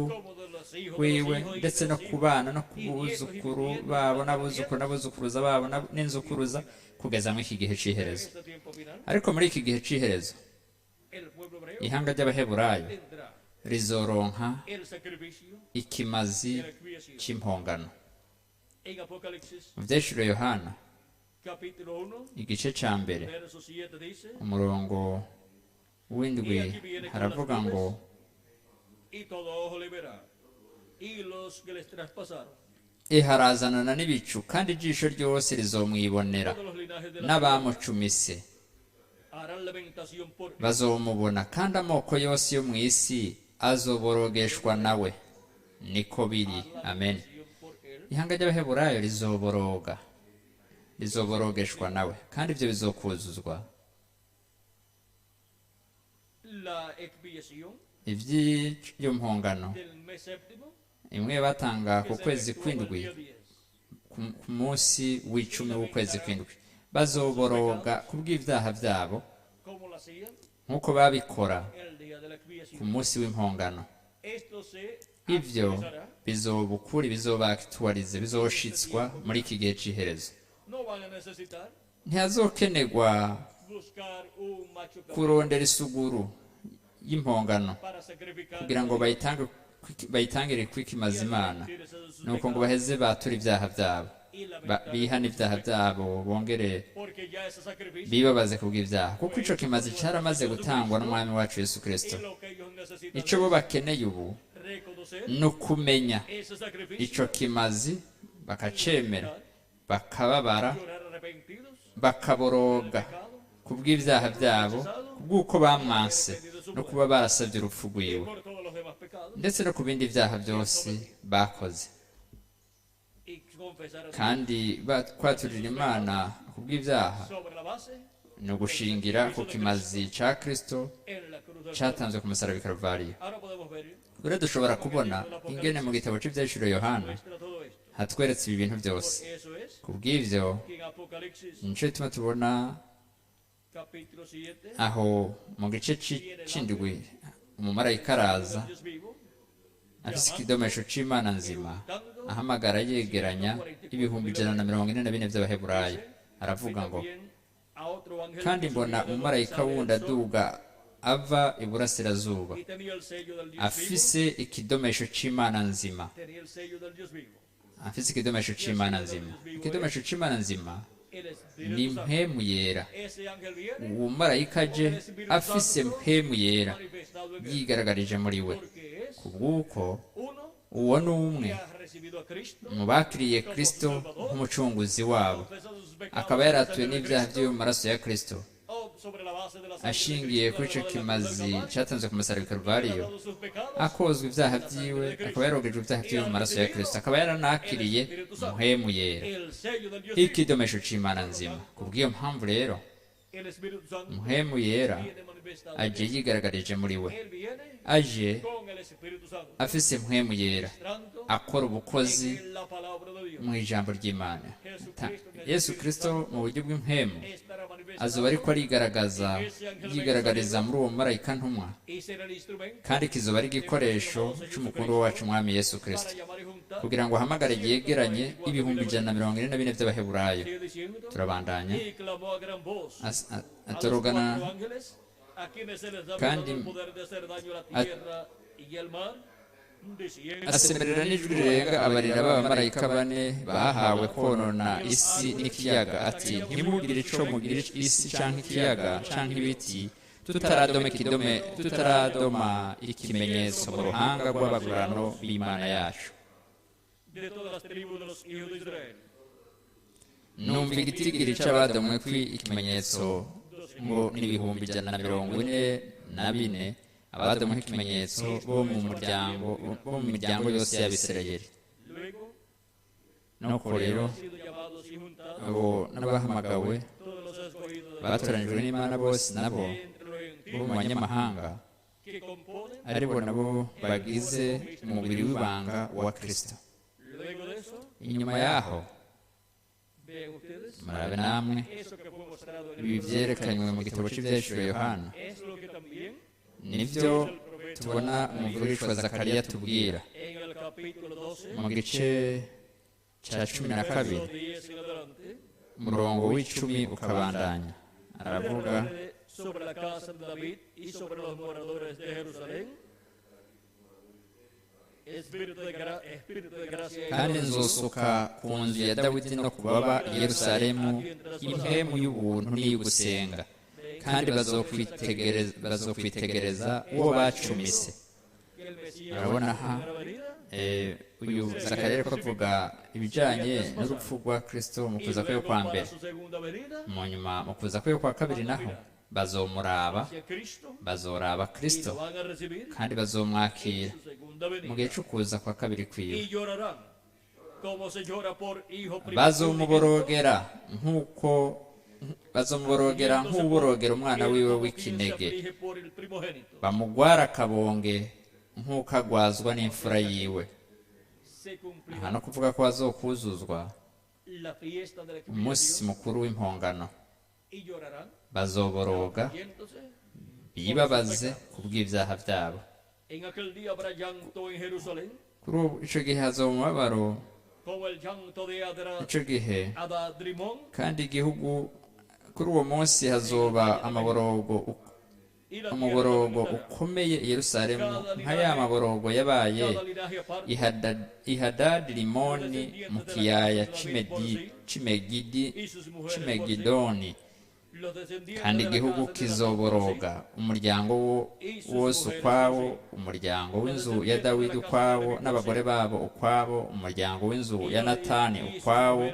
rwiwe, ndetse no ku bana no ku buzukuru babo n'abuzukuru n'abuzukuruza babo n'inzukuruza, kugeza muri iki gihe c'iherezo. Ariko muri iki gihe c'iherezo ihanga ry'Abaheburayo rizoronka ikimazi c'impongano. Mu Vyahishuriwe Yohana igice ca mbere umurongo w'indwi haravuga ngo iharazanana n'ibicu, kandi ijisho ryose rizomwibonera, n'abamucumise bazomubona, kandi amoko yose yo mu isi azoborogeshwa nawe. Niko biri. Amen. Ihanga ry'Abaheburayo rizoboroga, rizoborogeshwa nawe, kandi ibyo bizokuzuzwa Iby'iyo mpongano imwe batanga ku kwezi kw'indwi, ku munsi w'icumi w'ukwezi kw'indwi, bazoboroga kubw'ibyaha byabo nk'uko babikora ku munsi w'impongano. Ibyo bizoba ukuri, bizoba actualisé, bizoshitswa muri iki gihe c'iherezo. Ntihazokenerwa kurondera isuguru y'impongano kugira ngo bayitangire kwikimaza Imana, nuko ngo baheze batura ibyaha byabo, bihane ibyaha byabo, bongere bibabaze kubw'ibyaha, kuko ico kimazi caramaze gutangwa n'Umwami wacu Yesu Kristo. Ico bo bakeneye ubu ni ukumenya ico kimazi, bakacemera, bakababara, bakaboroga kubw'ibyaha byabo, kubw'uko bamwanse no kuba barasabye urupfu rwiwe, ndetse no ku bindi byaha byose bakoze. Kandi kwaturira Imana kubw'ibyaha ni ugushingira ku kimazi ca Kristo catanzwe ku musaraba i Karuvariyo. Rero dushobora kubona ingene mu gitabo c'Ivyahishuriwe Yohana hatweretse ibi bintu byose. Kubw'ivyo nico gituma tubona aho mu gice c'indwi umumarayika araza afise ikidomesho c'Imana nzima, ahamagara yegeranya 144,000 vy'Abaheburayo. Aravuga ngo: "Kandi mbona umumarayika wundi aduga ava iburasirazuba, afise ikidomesho c'Imana nzima." Afise ikidomesho c'Imana nzima. Ikidomesho c'Imana nzima ni Mpwemu Yera. Uwo marayika aje afise Mpwemu Yera yigaragarije muri we, kubw'uko uwo ni umwe mu bakiriye Kristo nk'umucunguzi wabo, akaba yaratuye n'ibyaha by'iwe mu maraso ya Kristo, ashingiye kuri ico kimazi cyatanzwe ku musaraba i Karuvariyo, akozwa ibyaha byiwe, akaba yarogejwe ibyaha byiwe mu maraso ya Kristo, akaba yaranakiriye Mpwemu Yera, ikidomesho c'Imana nzima. Kubw'iyo mpamvu rero Mpwemu Yera aje yigaragarije muri we, aje afise Mpwemu Yera, akora ubukozi mu ijambo ry'Imana. Yesu Kristo mu buryo bw'impwemu azoba ariko arigaragaza, yigaragariza muri uwo marayika ntumwa, kandi kizoba ari igikoresho c'umukuru wacu Umwami Yesu Kristo kugira ngo ahamagare yegeranye 144,000 by'Abaheburayo. Turabandanya. Atorogana kandi asemerera n'ijwi rirenga, abarira b'abamarayika bane bahawe konona isi n'ikiyaga, ati: "Ntimugire ico mugira isi canke ikiyaga canke ibiti, tutaradoma ikidome, tutaradoma ikimenyetso mu ruhanga rw'abagurano b'Imana yacu." Numva igitigiri c'abadomwe kwi ikimenyetso ngo ni 144,000, abadomwe ikimenyetso bo mu miryango yose y'Abisirayeli. Nuko rero abo n'abahamagawe batoranijwe n'Imana bose, nabo bo mu banyamahanga, aribo nabo bagize umubiri w'ibanga wa Kristo. Inyuma yaho murabe namwe ibi byerekanywe mu gitabo cy'Ibyahishuriwe Yohana, nibyo tubona umuvugishwa Zakariya tubwira mu gice cya 12, umurongo w'10 ukabandanya. Aravuga: Sobre la casa de David y sobre los moradores de Jerusalén. Espíritu de gracia y "Kandi nzosuka ku nzu ya Dawidi no ku baba i Yerusalemu impwemu y'ubuntu n'iy'ugusenga, kandi bazokwitegereza uwo bacumise." Que el Mesías Urabona aha uyu Zakariya ariko avuga ibijyanye n'urupfu rwa Kristo mu kuza kwe kwa mbere. Su segunda venida Mu nyuma, mu kuza kwe kwa kabiri naho, bazomuraba, hacia Cristo bazoraba Kristo y lo van a recibir kandi bazomwakira en su segunda mu venida gihe cyo kuza kwa kabiri kwiwe. Y llorarán como se llora por hijo primogénito Bazomuborogera nk'uko Bazomuborogera nk'uborogera umwana wiwe w'ikinege, bamugwara akabonge nk'uko agwazwa n'imfura yiwe. Aha no kuvuga ko bazokuzuzwa umunsi mukuru w'impongano, bazoboroga bibabaze kubw'ibyaha byabo. Kuri ico gihe hazoba umubabaro, ico gihe kandi igihugu kuri uwo munsi hazoba amaborogo, umuborogo ukomeye i Yerusalemu, nka ya maborogo yabaye i Hadadi-Rimoni mu kiyaya c'Imegidoni. Kandi igihugu kizoboroga, umuryango wose ukwawo, umuryango w'inzu ya Dawidi ukwawo n'abagore babo ukwabo, umuryango w'inzu ya Natani ukwawo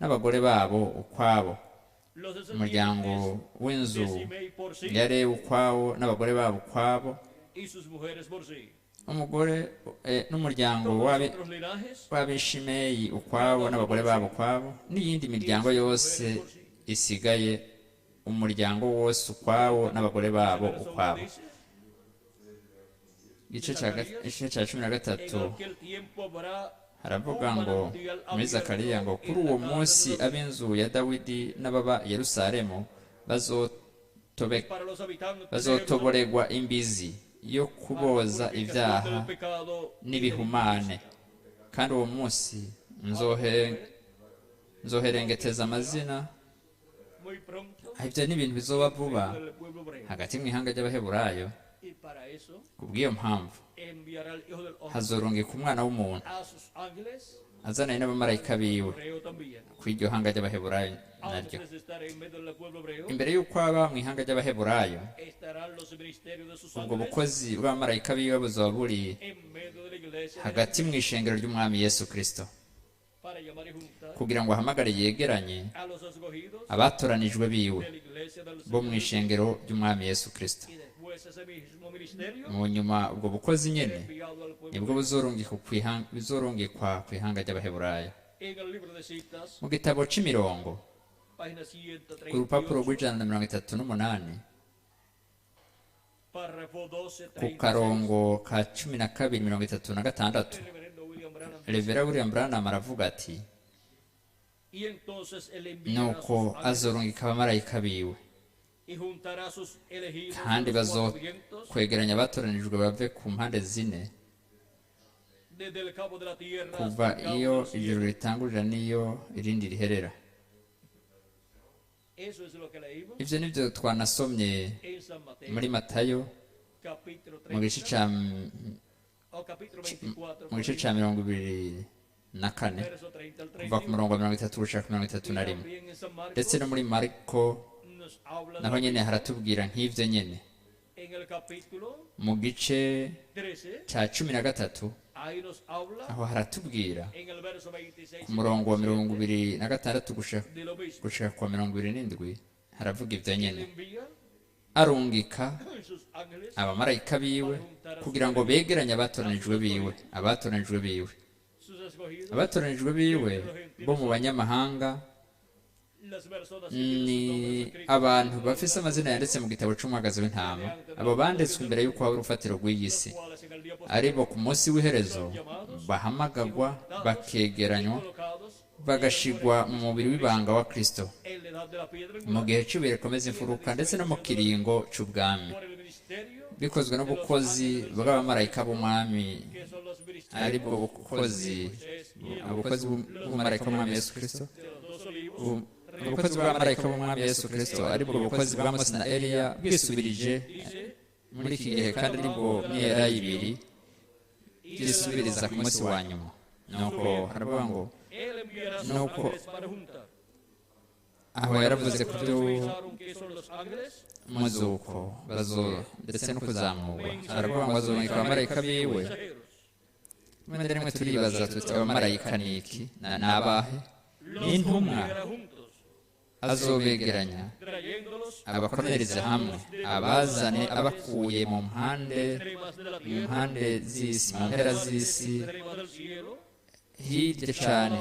n'abagore babo ukwabo, umuryango w'inzu ya Lewi ukwawo n'abagore babo ukwabo, umugore n'umuryango w'Abishimeyi ukwabo n'abagore babo ukwabo, n'iyindi miryango yose isigaye, umuryango wose ukwawo n'abagore babo ukwabo. Igice cya 13 haravuga ngo muri Zakariya ngo kuri uwo munsi ab'inzu ya Dawidi n'ababa Yerusalemu bazotoboregwa imbizi yo kuboza ibyaha n'ibihumane. Kandi uwo munsi nzoherengeteza amazina. Ibyo ni ibintu bizoba vuba hagati mu ihanga ry'Abaheburayo. Kubw'iyo mpamvu hazorungika umwana w'umuntu azananye n'abamarayika biwe ku iryo hanga ry'Abaheburayo naryo. Imbere y'uko aba mu ihanga ry'Abaheburayo, ubwo bukozi bw'abamarayika biwe buzoba buri hagati mu ishengero ry'Umwami Yesu Kristo, kugira ngo ahamagare yegeranye abatoranijwe biwe bo mu ishengero ry'Umwami Yesu Kristo. Mu nyuma ubwo bukozi nyene nibwo bizorungikwa ku ihanga ry'Abaheburayo. Mu gitabo c'imirongo ku rupapuro rw'138 ku karongo ka 12:36, Revera William Branham aravuga ati: nuko azorungika abamarayika biwe, kandi bazokwegeranya abatoranijwe bave ku mpande zine, kuva iyo ijuru ritangurira n'iyo irindi riherera. Ivyo nivyo twanasomye muri Matayo mu gice ca 24, kuva ku murongo wa 30 gushika ku 31, ndetse no muri Mariko naho nyene haratubwira nk'ivyo nyene. Mu gice ca 13 aho haratubwira ku murongo wa 26 gushika ku 27, haravuga ivyo nyene. Arungika abamarayika biwe kugira ngo begeranye abatoranijwe biwe, abatoranijwe biwe, abatoranijwe biwe bo mu banyamahanga ni abantu bafise amazina yanditse mu gitabo c'umwagazi w'intama. Abo banditswe imbere y'uko haba urufatiro rw'iyi si, aribo ku munsi w'iherezo bahamagagwa bakegeranywa bagashigwa mu mubiri w'ibanga wa Kristo mu gihe cy'ibuye rikomeza imfuruka ndetse no mu kiringo c'ubwami, bikozwe n'ubukozi bw'abamarayika b'Umwami, aribwo bukozi bw'umumarayika w'Umwami Yesu Kristo, ubukozi bw'abamarayika b'Umwami Yesu Kristo, aribwo bukozi bwa Mose na Eliya bwisubirije muri iki gihe, kandi aribwo myera ibiri byisubiriza ku munsi wa nyuma. Nuko haravuga ngo nuko aho yaravuze ku byo muzuko bazo ndetse no kuzamurwa, aravuga ngo azorungika abamarayika biwe. Rimwe na rimwe turibaza tuti abamarayika ni iki? Ni abahe? Ni intumwa azobegeranya abakomereze hamwe, abazane abakuye mu mpande z'isi, mu mpera z'isi, hirya cyane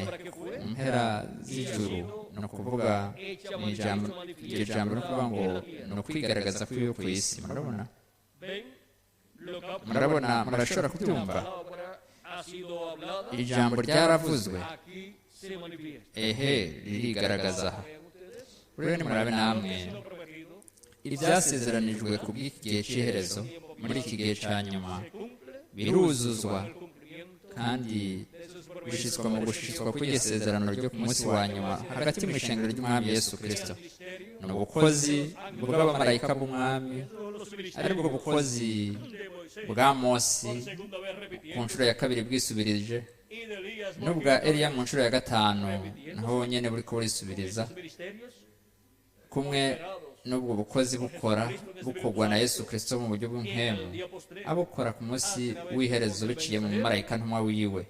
mu mpera z'ijuru, Ni ukuvuga mu ijambo, iryo jambo ni ukuvuga ngo ni ukwigaragaza kw'iwe ku isi. Murabona, murabona, murashobora kubyumva. Ijambo ryaravuzwe, ehe, ririgaragaza aha. Rero nimurabe namwe ibyasezeranijwe ku bw'iki gihe cy'iherezo, muri iki gihe cya nyuma, biruzuzwa kandi bishyitswa mu gushitswa kw'isezerano ryo ku munsi wa nyuma hagati mu ishengero ry'Umwami Yesu Kristo. Ni ubukozi bw'abamarayika b'Umwami, aribwo bukozi bwa Mose ku nshuro ya kabiri bwisubirije, n'ubwa Eliya mu nshuro ya gatanu, naho nyene buriko burisubiriza kumwe n'ubwo bukozi bukora bukorwa na Yesu Kristo mu buryo bw'impemu, abukora ku munsi w'iherezo biciye mu marayika ntumwa wiwe.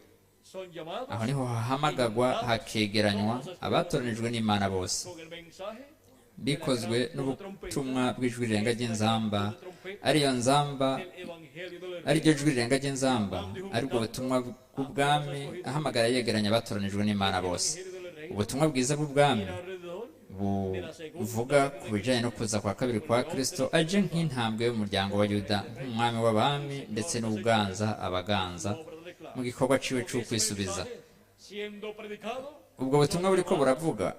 Aho niho hahamagagwa hakegeranywa abatoranijwe n'Imana bose, bikozwe n'ubutumwa bw'ijwi rirenga ry'inzamba, ariyo nzamba, ariryo jwi rirenga ry'inzamba, aribwo butumwa bw'ubwami, ahamagara yegeranya abatoranijwe n'Imana bose. Ubutumwa bwiza bw'ubwami buvuga ku bijyanye no kuza kwa kabiri kwa Kristo, aje nk'intambwe y'umuryango wa Yuda, nk'umwami w'abami ndetse n'uganza abaganza mu gikorwa ciwe c'ukwisubiza. Ubwo butumwa buriko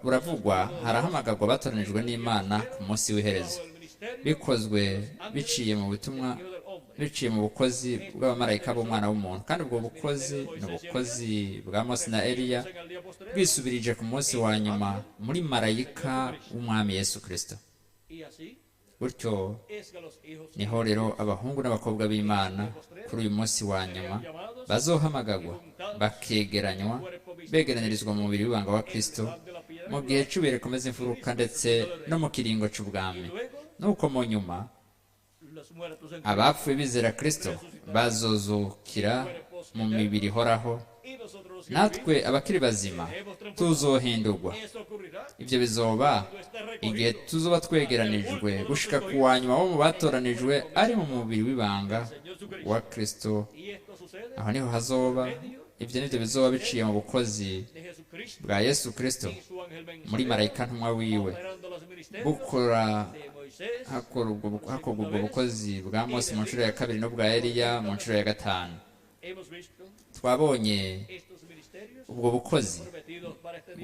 buravugwa, harahamagagwa abatoranijwe n'Imana ku munsi w'iherezo, bikozwe biciye mu butumwa, biciye mu bukozi bw'abamarayika b'Umwana w'umuntu. Kandi ubwo bukozi ni ubukozi bwa Mose na Eliya bwisubirije ku munsi wa nyuma muri marayika w'Umwami Yesu Kristo. Gutyo niho rero abahungu n'abakobwa b'Imana kuri uyu munsi wa nyuma bazohamagagwa, bakegeranywa, begeranyirizwa mu mubiri w'ibanga wa Kristo mu gihe cy'ibuye rikomeza imfuruka ndetse no mu kiringo c'ubwami. Nuko mu nyuma abapfuye bizera Kristo bazozukira mu mibiri ihoraho, natwe abakiri bazima tuzohindurwa. Ibyo bizoba igihe tuzoba twegeranijwe gushika ku wa nyuma wo mu batoranijwe ari mu mubiri w'ibanga wa Kristo. Aho niho hazoba ibyo, nibyo bizoba biciye mu bukozi bwa Yesu Kristo muri marayika ntumwa wiwe, bukora hakorwa ubwo bukozi bwa Mose mu nshuro ya kabiri n'ubwa Eliya mu nshuro ya gatanu. Twabonye ubwo bukozi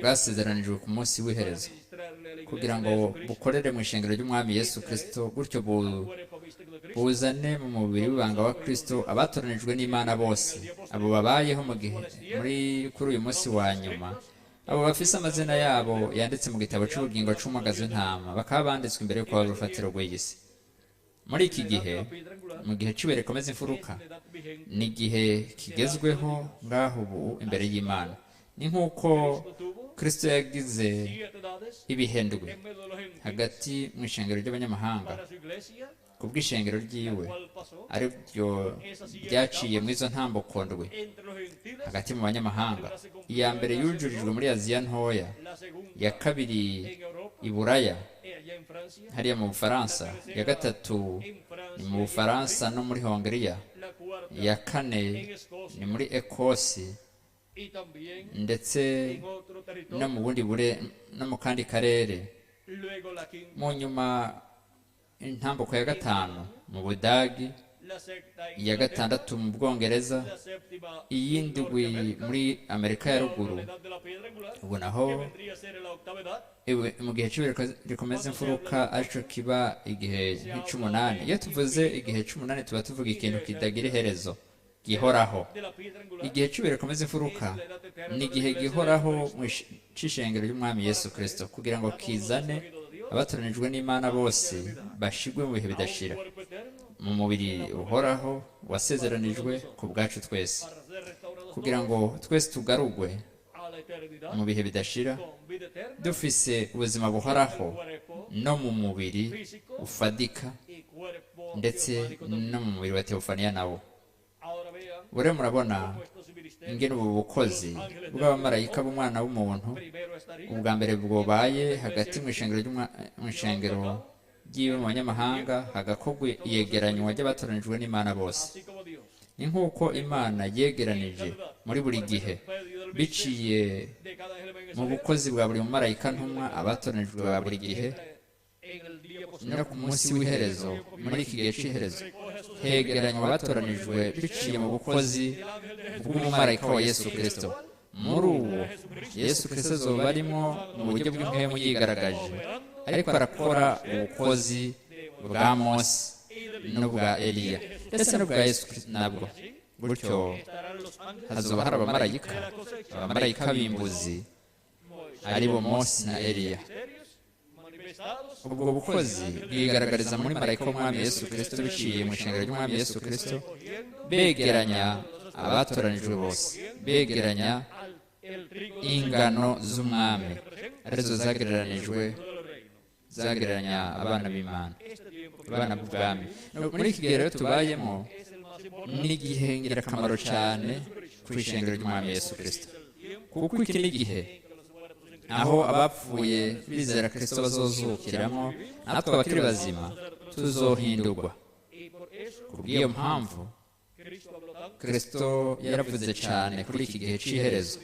bwasezeranijwe ku munsi w'iherezo kugira ngo bukorere mu ishengero ry'Umwami Yesu Kristo, gutyo buzane mu mubiri w'ibanga wa Kristo abatoranijwe n'Imana bose, abo babayeho mu gihe muri kuri uyu munsi wa nyuma, abo bafise amazina yabo yanditse mu gitabo c'ubugingo c'umwagazi w'intama, bakaba banditswe imbere y'uko baba urufatiro rw'isi. Muri iki gihe, mu gihe cy'ibuye rikomeza imfuruka, ni igihe kigezweho ngaho ubu imbere y'Imana. Ni nk'uko Kristo yagize ibihendwe hagati mu ishengero ry'abanyamahanga ku bw'ishengero ryiwe, aribyo ryaciye mu izo ntambuko ndwi hagati mu banyamahanga. Iya mbere yujurijwe muri Aziya ntoya, iya kabiri i Buraya hariya mu Bufaransa, iya gatatu ni mu Bufaransa no muri Hongiriya, iya kane ni muri Ekosi ndetse no mu bundi bure no mu kandi karere. Mu nyuma intambuko ya gatanu mu Budagi, iya gatandatu mu Bwongereza, iy'indwi muri Amerika ya ruguru. Ubu naho mu gihe cy'ibuye rikomeza imfuruka, arico kiba igihe nk'ic'umunani. Iyo tuvuze igihe c'umunani tuba tuvuga ikintu kitagira iherezo, gihoraho. Igihe cy'ibuye rikomeza imfuruka ni igihe gihoraho c'ishengero ry'Umwami Yesu Kristo, kugira ngo kizane abatoranijwe n'Imana bose bashigwe mu bihe bidashira, mu mubiri uhoraho wasezeranijwe ku bwacu twese, kugira ngo twese tugarugwe mu bihe bidashira, dufise ubuzima buhoraho no mu mubiri ufadika ndetse no mu mubiri wa teofaniya nawo. Bure murabona ingene ubu bukozi bw'abamarayika b'Umwana w'umuntu ubwa mbere bwobaye hagati mu ishengero ry'iwe mu banyamahanga, hagakorwa iyegeranywa ry'abatoranijwe n'Imana bose. Ni nk'uko Imana yegeranije muri buri gihe biciye Mu bukozi bwa buri mumarayika ntumwa, abatoranijwe ba buri gihe, no ku munsi w'iherezo, muri iki gihe cy'iherezo, hegeranywa abatoranijwe biciye mu bukozi bw'umumarayika wa Yesu Kristo. Muri uwo Yesu Kristo azoba arimo mu buryo bw'impwemu yigaragaje, ariko arakora ubukozi bwa Mose n'ubwa Eliya ndetse n'ubwa Yesu Kristo nabwo. Gutyo hazoba hari abamarayika b'imbuzi, aribo Mose na Eliya. Ubwo bukozi bwigaragariza muri marayika w'Umwami Yesu Kristo biciye mu ishengero ry'Umwami Yesu Kristo, begeranya abatoranijwe bose, begeranya ingano z'Umwami, arizo zagereranijwe, zagereranya abana b'Imana, abana b'ubwami. Muri iki gihe rero tubayemo n'igihe ngirakamaro cyane ku ishengero ry'Umwami Yesu Kristo, kuko iki ni igihe aho abapfuye bizera Kristo bazozukiramo, natwe abakiri bazima tuzohindurwa. Kubw'iyo mpamvu Kristo yaravuze cyane kuri iki gihe cy'iherezo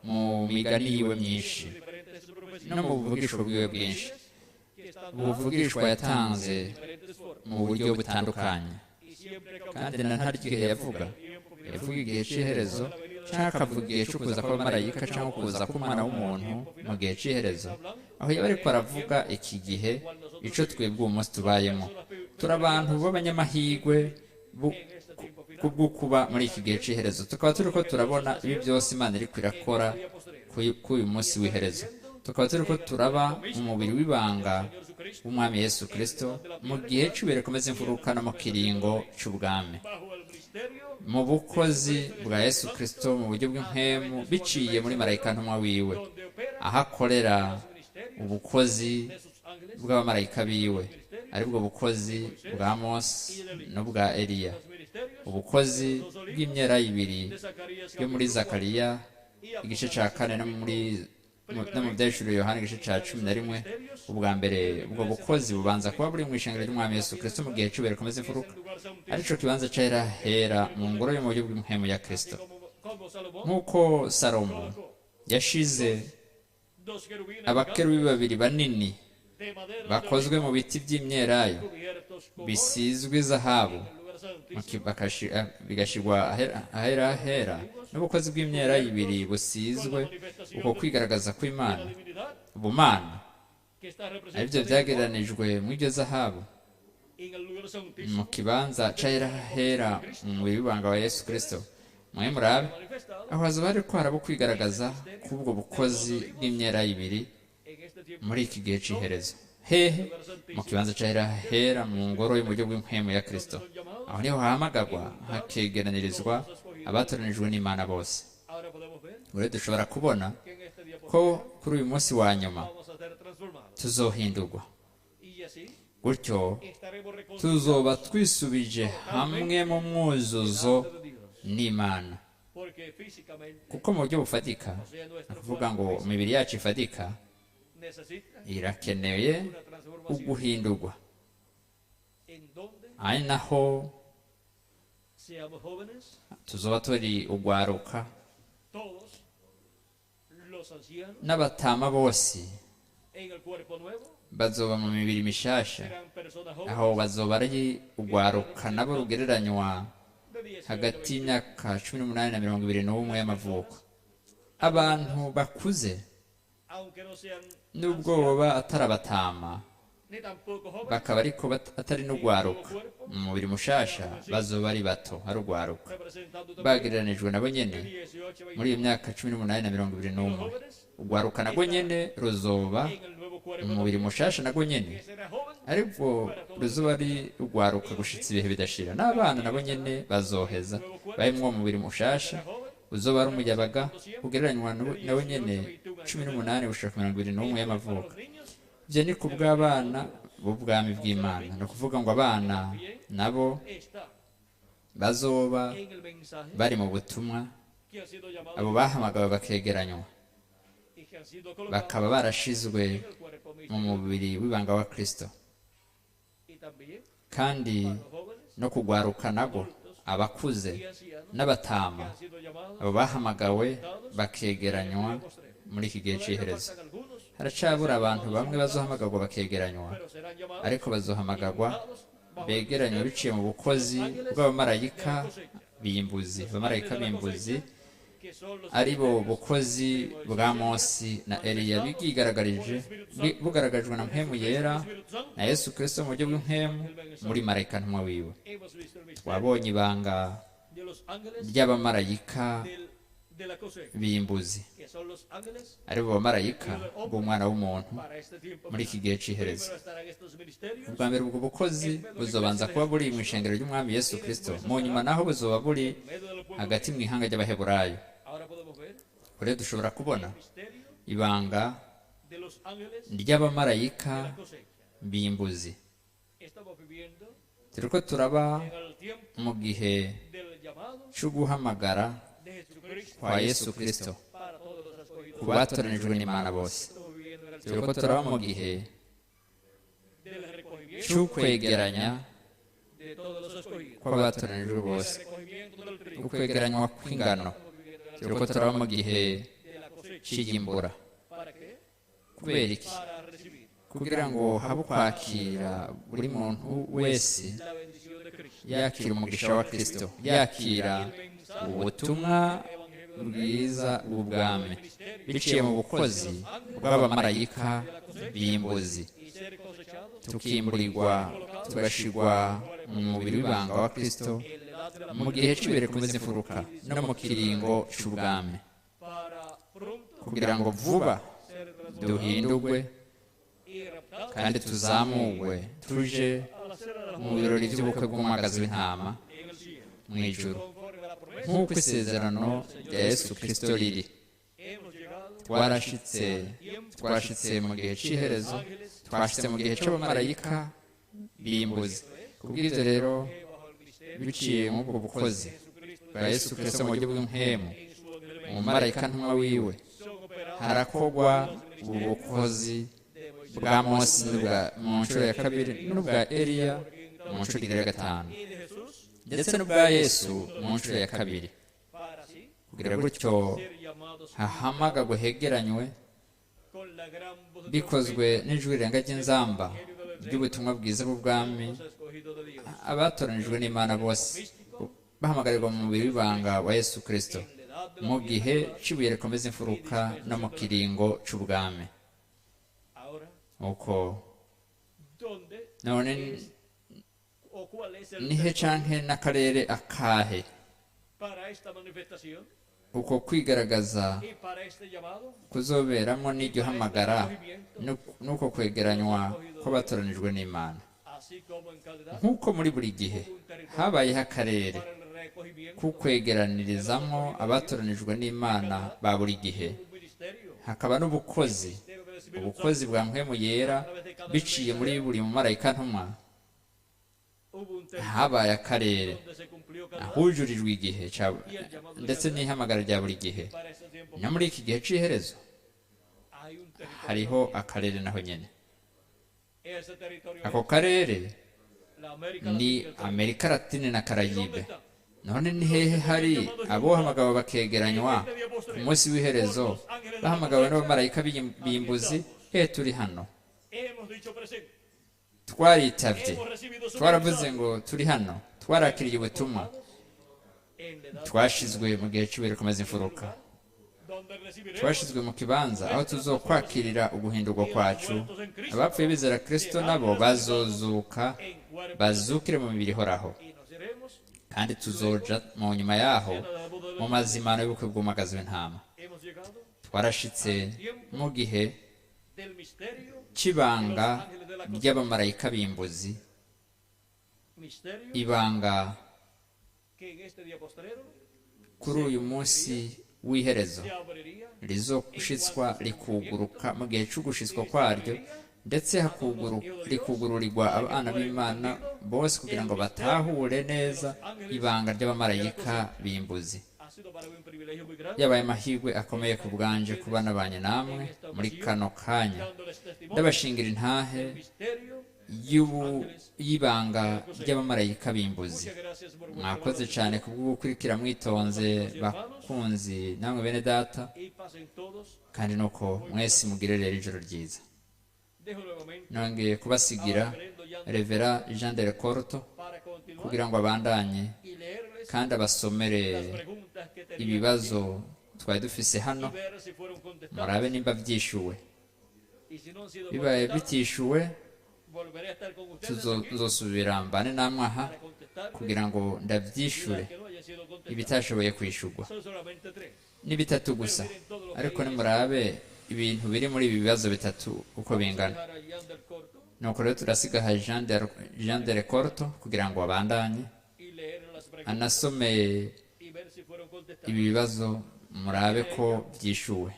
mu migani yiwe myinshi no mu buvugishwa bwiwe bwinshi, ubuvugishwa yatanze mu buryo butandukanye. Kandi na ntaryo igihe yavuga igihe cy'iherezo, cyangwa akavuga igihe cyo kuza kw'abamarayika cyangwa kuza k'umwana w'umuntu mu gihe cy'iherezo, aho yaba ariko aravuga iki gihe ico twebwe uwo munsi tubayemo. Turi abantu b'abanyamahirwe kubwo kuba muri iki gihe cy'iherezo, tukaba turiko turabona ibi byose Imana iriko irakora k'uyu munsi w'iherezo, tukaba turiko turaba mu mubiri w'ibanga w'Umwami Yesu Kristo mu gihe cy'ibihe rikomeza imfuruka no mu kiringo cy'ubwami, mu bukozi bwa Yesu Kristo mu buryo bw'impwemu biciye muri marayika ntumwa wiwe, aho akorera ubukozi bw'abamarayika biwe, aribwo bukozi bwa Mose n'ubwa Eliya, ubukozi bw'imyera ibiri yo muri Zakariya igice cya 4 no mu Byahishuriwe Yohana igice cya 11. Ubwa mbere ubwo bukozi bubanza kuba buri mu ishengero ry'Umwami Yesu Kristo mu gihe cy'ubere komeza imfuruka, arico kibanza cyera hera mu ngoro yo mu buryo bw'impwemu ya Kristo. Nk'uko Salomo yashize abakerubi babiri banini bakozwe mu biti by'imyelayo bisizwe izahabu, bigashirwa ahera hera, n'ubukozi bw'imyelayo ibiri busizwe uko kwigaragaza kw'Imana ubumana, aribyo byagereranijwe mu iryo zahabu mu kibanza cyera hera mu mubiri w'ibanga wa Yesu Kristo. Mwe murabe aho hazoba hariko haraba kwigaragaza k'ubwo bukozi bw'imyelayo ibiri muri iki gihe cy'iherezo. Hehe? Mu kibanza cyera hera mu ngoro y'uburyo bw'impwemu ya Kristo. Aho niho hahamagagwa hakegeranirizwa abatoranijwe n'Imana bose. Rero dushobora kubona ko kuri uyu munsi wa nyuma tuzohindurwa, gutyo tuzoba twisubije hamwe mu mwuzuzo n'Imana. Kuko mu buryo bufatika, ni ukuvuga ngo imibiri yacu ifatika irakeneye uguhindurwa, ari naho tuzoba turi ugwaruka n'abatama bose bazoba mu mibiri mishasha, aho bazoba ari ugwaruka nabo rugereranywa hagati y'imyaka 18 na 21 y'amavuko. Abantu bakuze nubwo baba atari abatama bakaba ariko atari n'ugwaruka mu mubiri mushasha, bazoba ari bato ari ugwaruka bagereranijwe nabo nyene muri iyo myaka 18 na 21. Ugwaruka nabwo nyene ruzoba mu mubiri mushasha nabwo nyene, ariko ruzoba ari ugwaruka gushitsa ibihe bidashira. N'abana nabo nyene bazoheza barimwo mubiri mushasha uzoba ari umuyabaga ugereranywa nabo nyene 18 gushika 21 y'amavuko. Ivyo ni kubw'abana b'ubwami bw'Imana, ni ukuvuga ngo abana nabo bazoba bari mu butumwa, abo bahamagawe bakegeranywa bakaba barashizwe mu mubiri w'ibanga wa Kristo. Kandi no kugwaruka nabo abakuze n'abatama, abo bahamagawe bakegeranywa muri iki gihe cy'iherezo. Haracabura abantu bamwe bazohamagarwa bakegeranywa, ariko bazohamagarwa begeranywa biciye mu bukozi bw'abamarayika bimbuzi. Abamarayika bimbuzi ari bo bukozi bwa Mose na Eliya bwigaragarije, bugaragajwe na mpemu yera na Yesu Kristo mu buryo bw'impemu muri marayika ntumwa wiwe. Twabonye ibanga ry'abamarayika bimbuzi, ari bo bamarayika b'umwana w'umuntu muri iki gihe cy'iherezo. Ubwa mbere ubwo bukozi buzobanza kuba buri mu ishengero ry'umwami Yesu Kristo, mu nyuma naho buzoba buri hagati mu ihanga ry'Abaheburayo. Kure dushobora kubona ibanga ry'abamarayika bimbuzi. Turiko turaba mu gihe cyo guhamagara kwa Yesu Kristo ku batoranijwe n'Imana bose. Turiko turaba mu gihe cy'ukwegeranya kw'abatoranijwe bose, ukwegeranywa kw'ingano. Turiko turaba mu gihe cy'iyimbura. Kubera iki? Kugira ngo habe ukwakira buri muntu wese yakira umugisha wa Kristo, yakira ubutumwa bwiza bw'ubwami biciye mu bukozi bw'abamarayika bimbuzi, tukimburirwa tugashirwa mu mubiri w'ibanga wa Kristo mu gihe cy'ibere kumeze imfuruka no mu kiringo cy'ubwami, kugira ngo vuba duhindurwe kandi tuzamurwe tuje mu birori by'ubukwe bw'umwagazi w'intama mu ijuru, nk'uko isezerano rya Yesu Kristo riri. Twashitse mu gihe cy'iherezo, twashitse mu gihe cy'abamarayika bimbuzi. Kubw'ibyo rero, biciye muri ubwo bukozi bwa Yesu Kristo mu buryo bw'impemu mu marayika ntumwa wiwe, harakogwa ubukozi bwa Mose mu nshuro ya kabiri, n'ubwa Eliya mu nshuro ya gatanu, ndetse n'ubwa Yesu mu nshuro ya kabiri, kugira gutyo hahamagagwe hegeranywe bikozwe n'ijwi rirenga ry'inzamba ry'ubutumwa bwiza bw'ubwami abatoranijwe n'Imana bose bahamagarirwa mu mubiri w'ibanga wa Yesu Kristo mu gihe cy'ibuye rikomeza imfuruka no mu kiringo cy'ubwami. Uko none nihe canke n'akarere akahe uko kwigaragaza kuzoberamo n'iryo hamagara n'uko kwegeranywa kw'abatoranijwe n'Imana? Nk'uko muri buri gihe habayeho akarere kukwegeranirizamo abatoranijwe n'Imana ba buri gihe, hakaba n'ubukozi, ubukozi bwa mpemu yera biciye muri buri mumarayika ntumwa, habaye akarere ahujurijwe igihe ndetse n'ihamagara rya buri gihe. No muri iki gihe cy'iherezo hariho akarere naho nyene. Ako karere ni Amerika Latine na Karayibe. None ni hehe hari abohamagawe bakegeranywa ku munsi w'iherezo bahamagawe n'abamarayika bimbuzi? He turi hano, twaritabye, twaravuze ngo turi hano, twarakiriye ubutumwa, twashizwe mu gihe cy'ibere komeza imfuruka, twashizwe mu kibanza aho tuzokwakirira uguhindurwa kwacu. Abapfuye bizera Kristo nabo bazozuka, bazukire mu mibiri ihoraho, kandi tuzoja mu nyuma yaho mu mazimano y'ubukwe bw'umwagazi w'intama. Twarashitse mu gihe cy'ibanga ry'abamarayika bimbuzi, ibanga kuri uyu munsi w'iherezo rizoshitswa rikuguruka mu gihe cy'ugushitswa kwaryo, ndetse rikugururirwa abana b'Imana bose kugira ngo batahure neza ibanga ry'abamarayika bimbuzi. Yabaye amahirwe akomeye ku bwanje kuba nabanye namwe muri kano kanya, ndabashingira intahe y'ibanga ry'abamarayika b'imbuzi. Mwakoze cyane kubw'ugukurikira mwitonze, bakunzi namwe bene data, kandi nuko mwese mugire rero ijoro ryiza. Nongeye kubasigira Revera Jean del Corto kugira ngo abandanye kandi abasomere ibibazo twari dufise hano, murabe nimba byishuwe. Bibaye bitishuwe, tuzosubira mbane namwe aha kugira ngo ndabyishure ibitashoboye kwishurwa. Ni bitatu gusa, ariko nimurabe ibintu biri muri ibi bibazo bitatu uko bingana. Nuko rero turasigaha Jean del Corto kugira ngo abandanye anasome ibi bibazo, murabe ko byishuwe.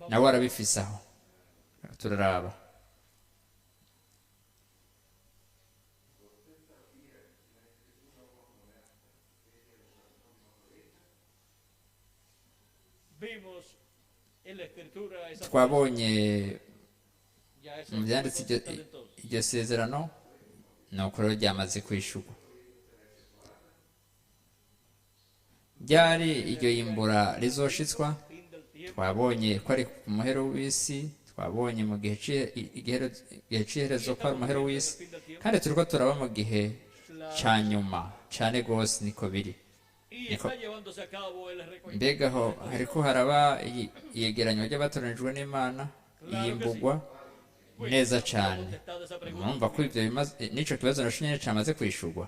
Nawe arabifise aho, turaraba. Twabonye mu byanditse iryo sezerano, nuko rero ryamaze kwishurwa. Ryari iryo yimbura rizoshitswa? Twabonye ko ari ku muhero w'isi, twabonye mu gihe c'iherezo ko ari umuhero w'isi, kandi turiko turaba mu gihe ca nyuma cane gose, niko biri. Mbega aho hariko haraba iyegeranywa ry'abatoranijwe n'Imana, iyimbugwa neza cane. Murumva ko ivyo n'ico kibazo naco nyene camaze kwishurwa.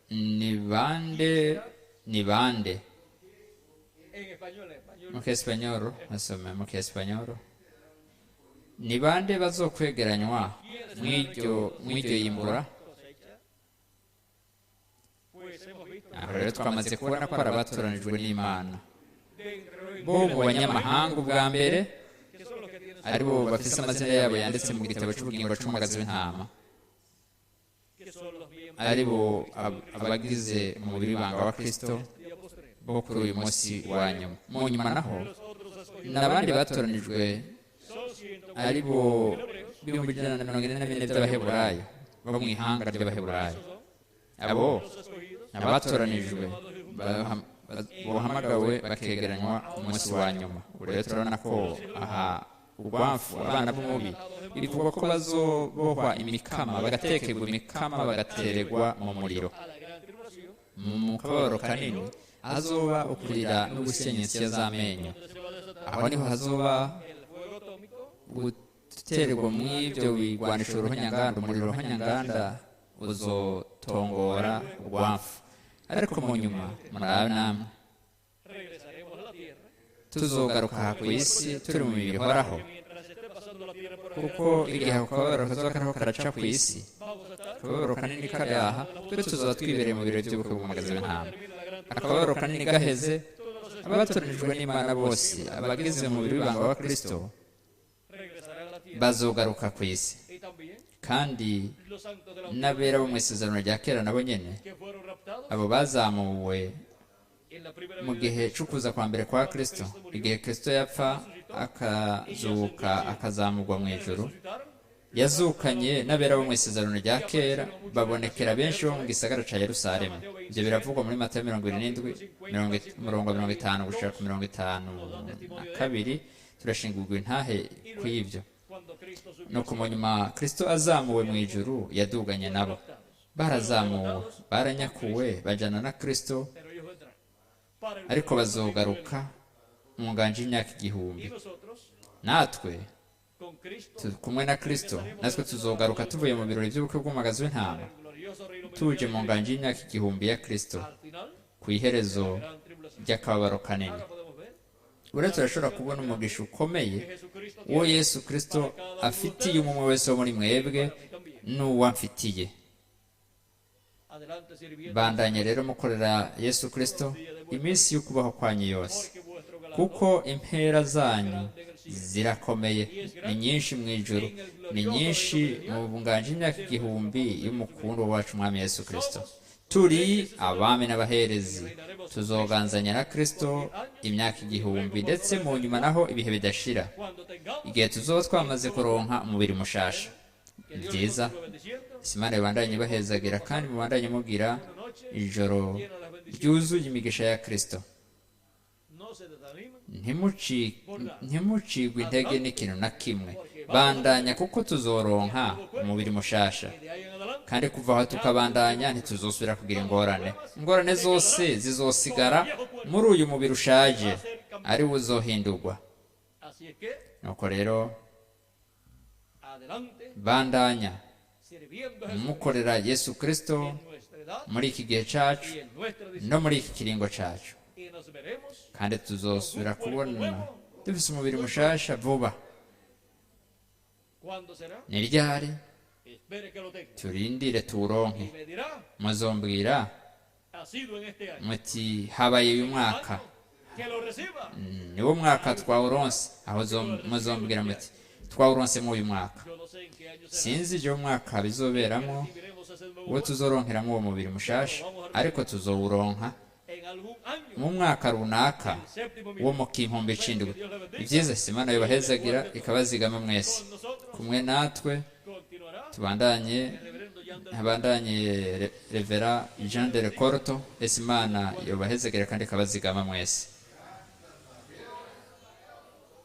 Ni bande? Ni bande? Mu Kiespanyoro, asome mu Kiespanyoro. Ni bande bazokwegeranywa mw'iryo yimbura? Aho rero twamaze kubona ko ari abatoranijwe n'Imana bo mu banyamahanga ubwa mbere, ari bo bafise amazina yabo yanditse mu gitabo c'ubugingo c'umwagazi w'intama, ari bo abagize umubiri w'ibanga wa Kristo bo kuri uyu munsi wa nyuma. Mu nyuma naho n'abandi batoranijwe ari bo 144,000 by'Abaheburayo bo mu ihanga ry'Abaheburayo. Abo abatoranijwe bohamagawe bakegeranywa ku munsi wa nyuma. Ubu rero turabona ko aha urwamfu abana b'umubi bivugwa ko bazobohwa imikama, bagatekerwa imikama, bagatererwa mu muriro, mu kababaro kanini hazoba ukurira no gusenya insya z'amenyo. Aho niho hazoba gutererwa mw'ibyo bigwanisho ruhonyanganda, umuriro ruhonyanganda uzotongora urwamfu. Ariko mu nyuma murabe namwe tuzogaruka ku isi turi mu mibiri ihoraho, kuko igihe ako kababaro kazoba kariho karaca ku isi, akababaro kanini kari aha, twe tuzoba twibereye mu birori by'ubukwe bw'umwagazi w'intama. Akababaro kanini gaheze, abatoranijwe n'Imana bose abagize umubiri w'ibanga wa Kristo bazogaruka ku isi, kandi n'abera bo mu isezerano rya kera nabo nyene, abo bazamuwe mu gihe c'ukuza kwa mbere kwa Kristo, igihe Kristo yapfa akazuka akazamurwa mu ijuru, yazukanye n'abera bo mu isezerano rya kera, babonekera benshi bo mu gisagara ca Yerusalemu. Ivyo biravugwa muri Matayo 27 umurongo 50 gushika ku 52. Turashingurwa intahe kw'ivyo. Nuko mu nyuma Kristo azamuwe mu ijuru yaduganye nabo, barazamuwe, baranyakuwe, bajana na Kristo, ariko bazogaruka mu nganje y'imyaka 1000. Natwe kumwe na Kristo, natwe tuzogaruka tuvuye mu birori by'ubukwe bw'umwagazi w'intama, tuje mu nganje y'imyaka 1000 ya Kristo, ku iherezo ry'akababaro kanini. Uretse turashobora kubona umugisha ukomeye uwo Yesu Kristo afitiye umwe wese wo muri mwebwe n'uwamfitiye. Bandanye rero mukorera Yesu Kristo iminsi y'ukubaho kwanyu yose, kuko impera zanyu zirakomeye, ni nyinshi mu ijuru, ni nyinshi mu bunganje imyaka 1000 y'umukundo wacu Umwami Yesu Kristo. Turi abami n'abaherezi, tuzoganzanya na Kristo imyaka 1000, ndetse mu nyuma naho ibihe bidashira, igihe tuzoba twamaze kuronka umubiri mushasha. Ni byiza. Imana ibandanye ibahezagira kandi mubandanye mugira ijoro ryuzuye imigisha ya Kristo. Ntimucigwe intege n'ikintu na kimwe, bandanya kuko tuzoronka umubiri mushasha, kandi kuva aho tukabandanya ntituzosubira kugira ingorane. Ingorane zose zizosigara muri uyu mubiri ushaje, ari wo uzohindurwa. Nuko rero bandanya mukorera Yesu Kristo muri iki gihe cacu no muri iki kiringo cacu, kandi tuzosubira kubona dufise umubiri mushasha vuba. Ni ryari? Turindire tuwuronke. Muzombwira muti habaye uyu mwaka, niwo mwaka twawuronse. Aho muzombwira muti twawuronse muri uyu mwaka. Sinzi ibyo mwaka bizoberamo, uwo tuzoronkeramo uwo mubiri mushasha, ariko tuzowuronka mu mwaka runaka wo mu 2007. Ibyiza, Imana yobahezagira ikabazigama mwese kumwe natwe. Tubandanye habandanye Revera Jean de Corto. Imana yobahezagira kandi ikabazigama mwese.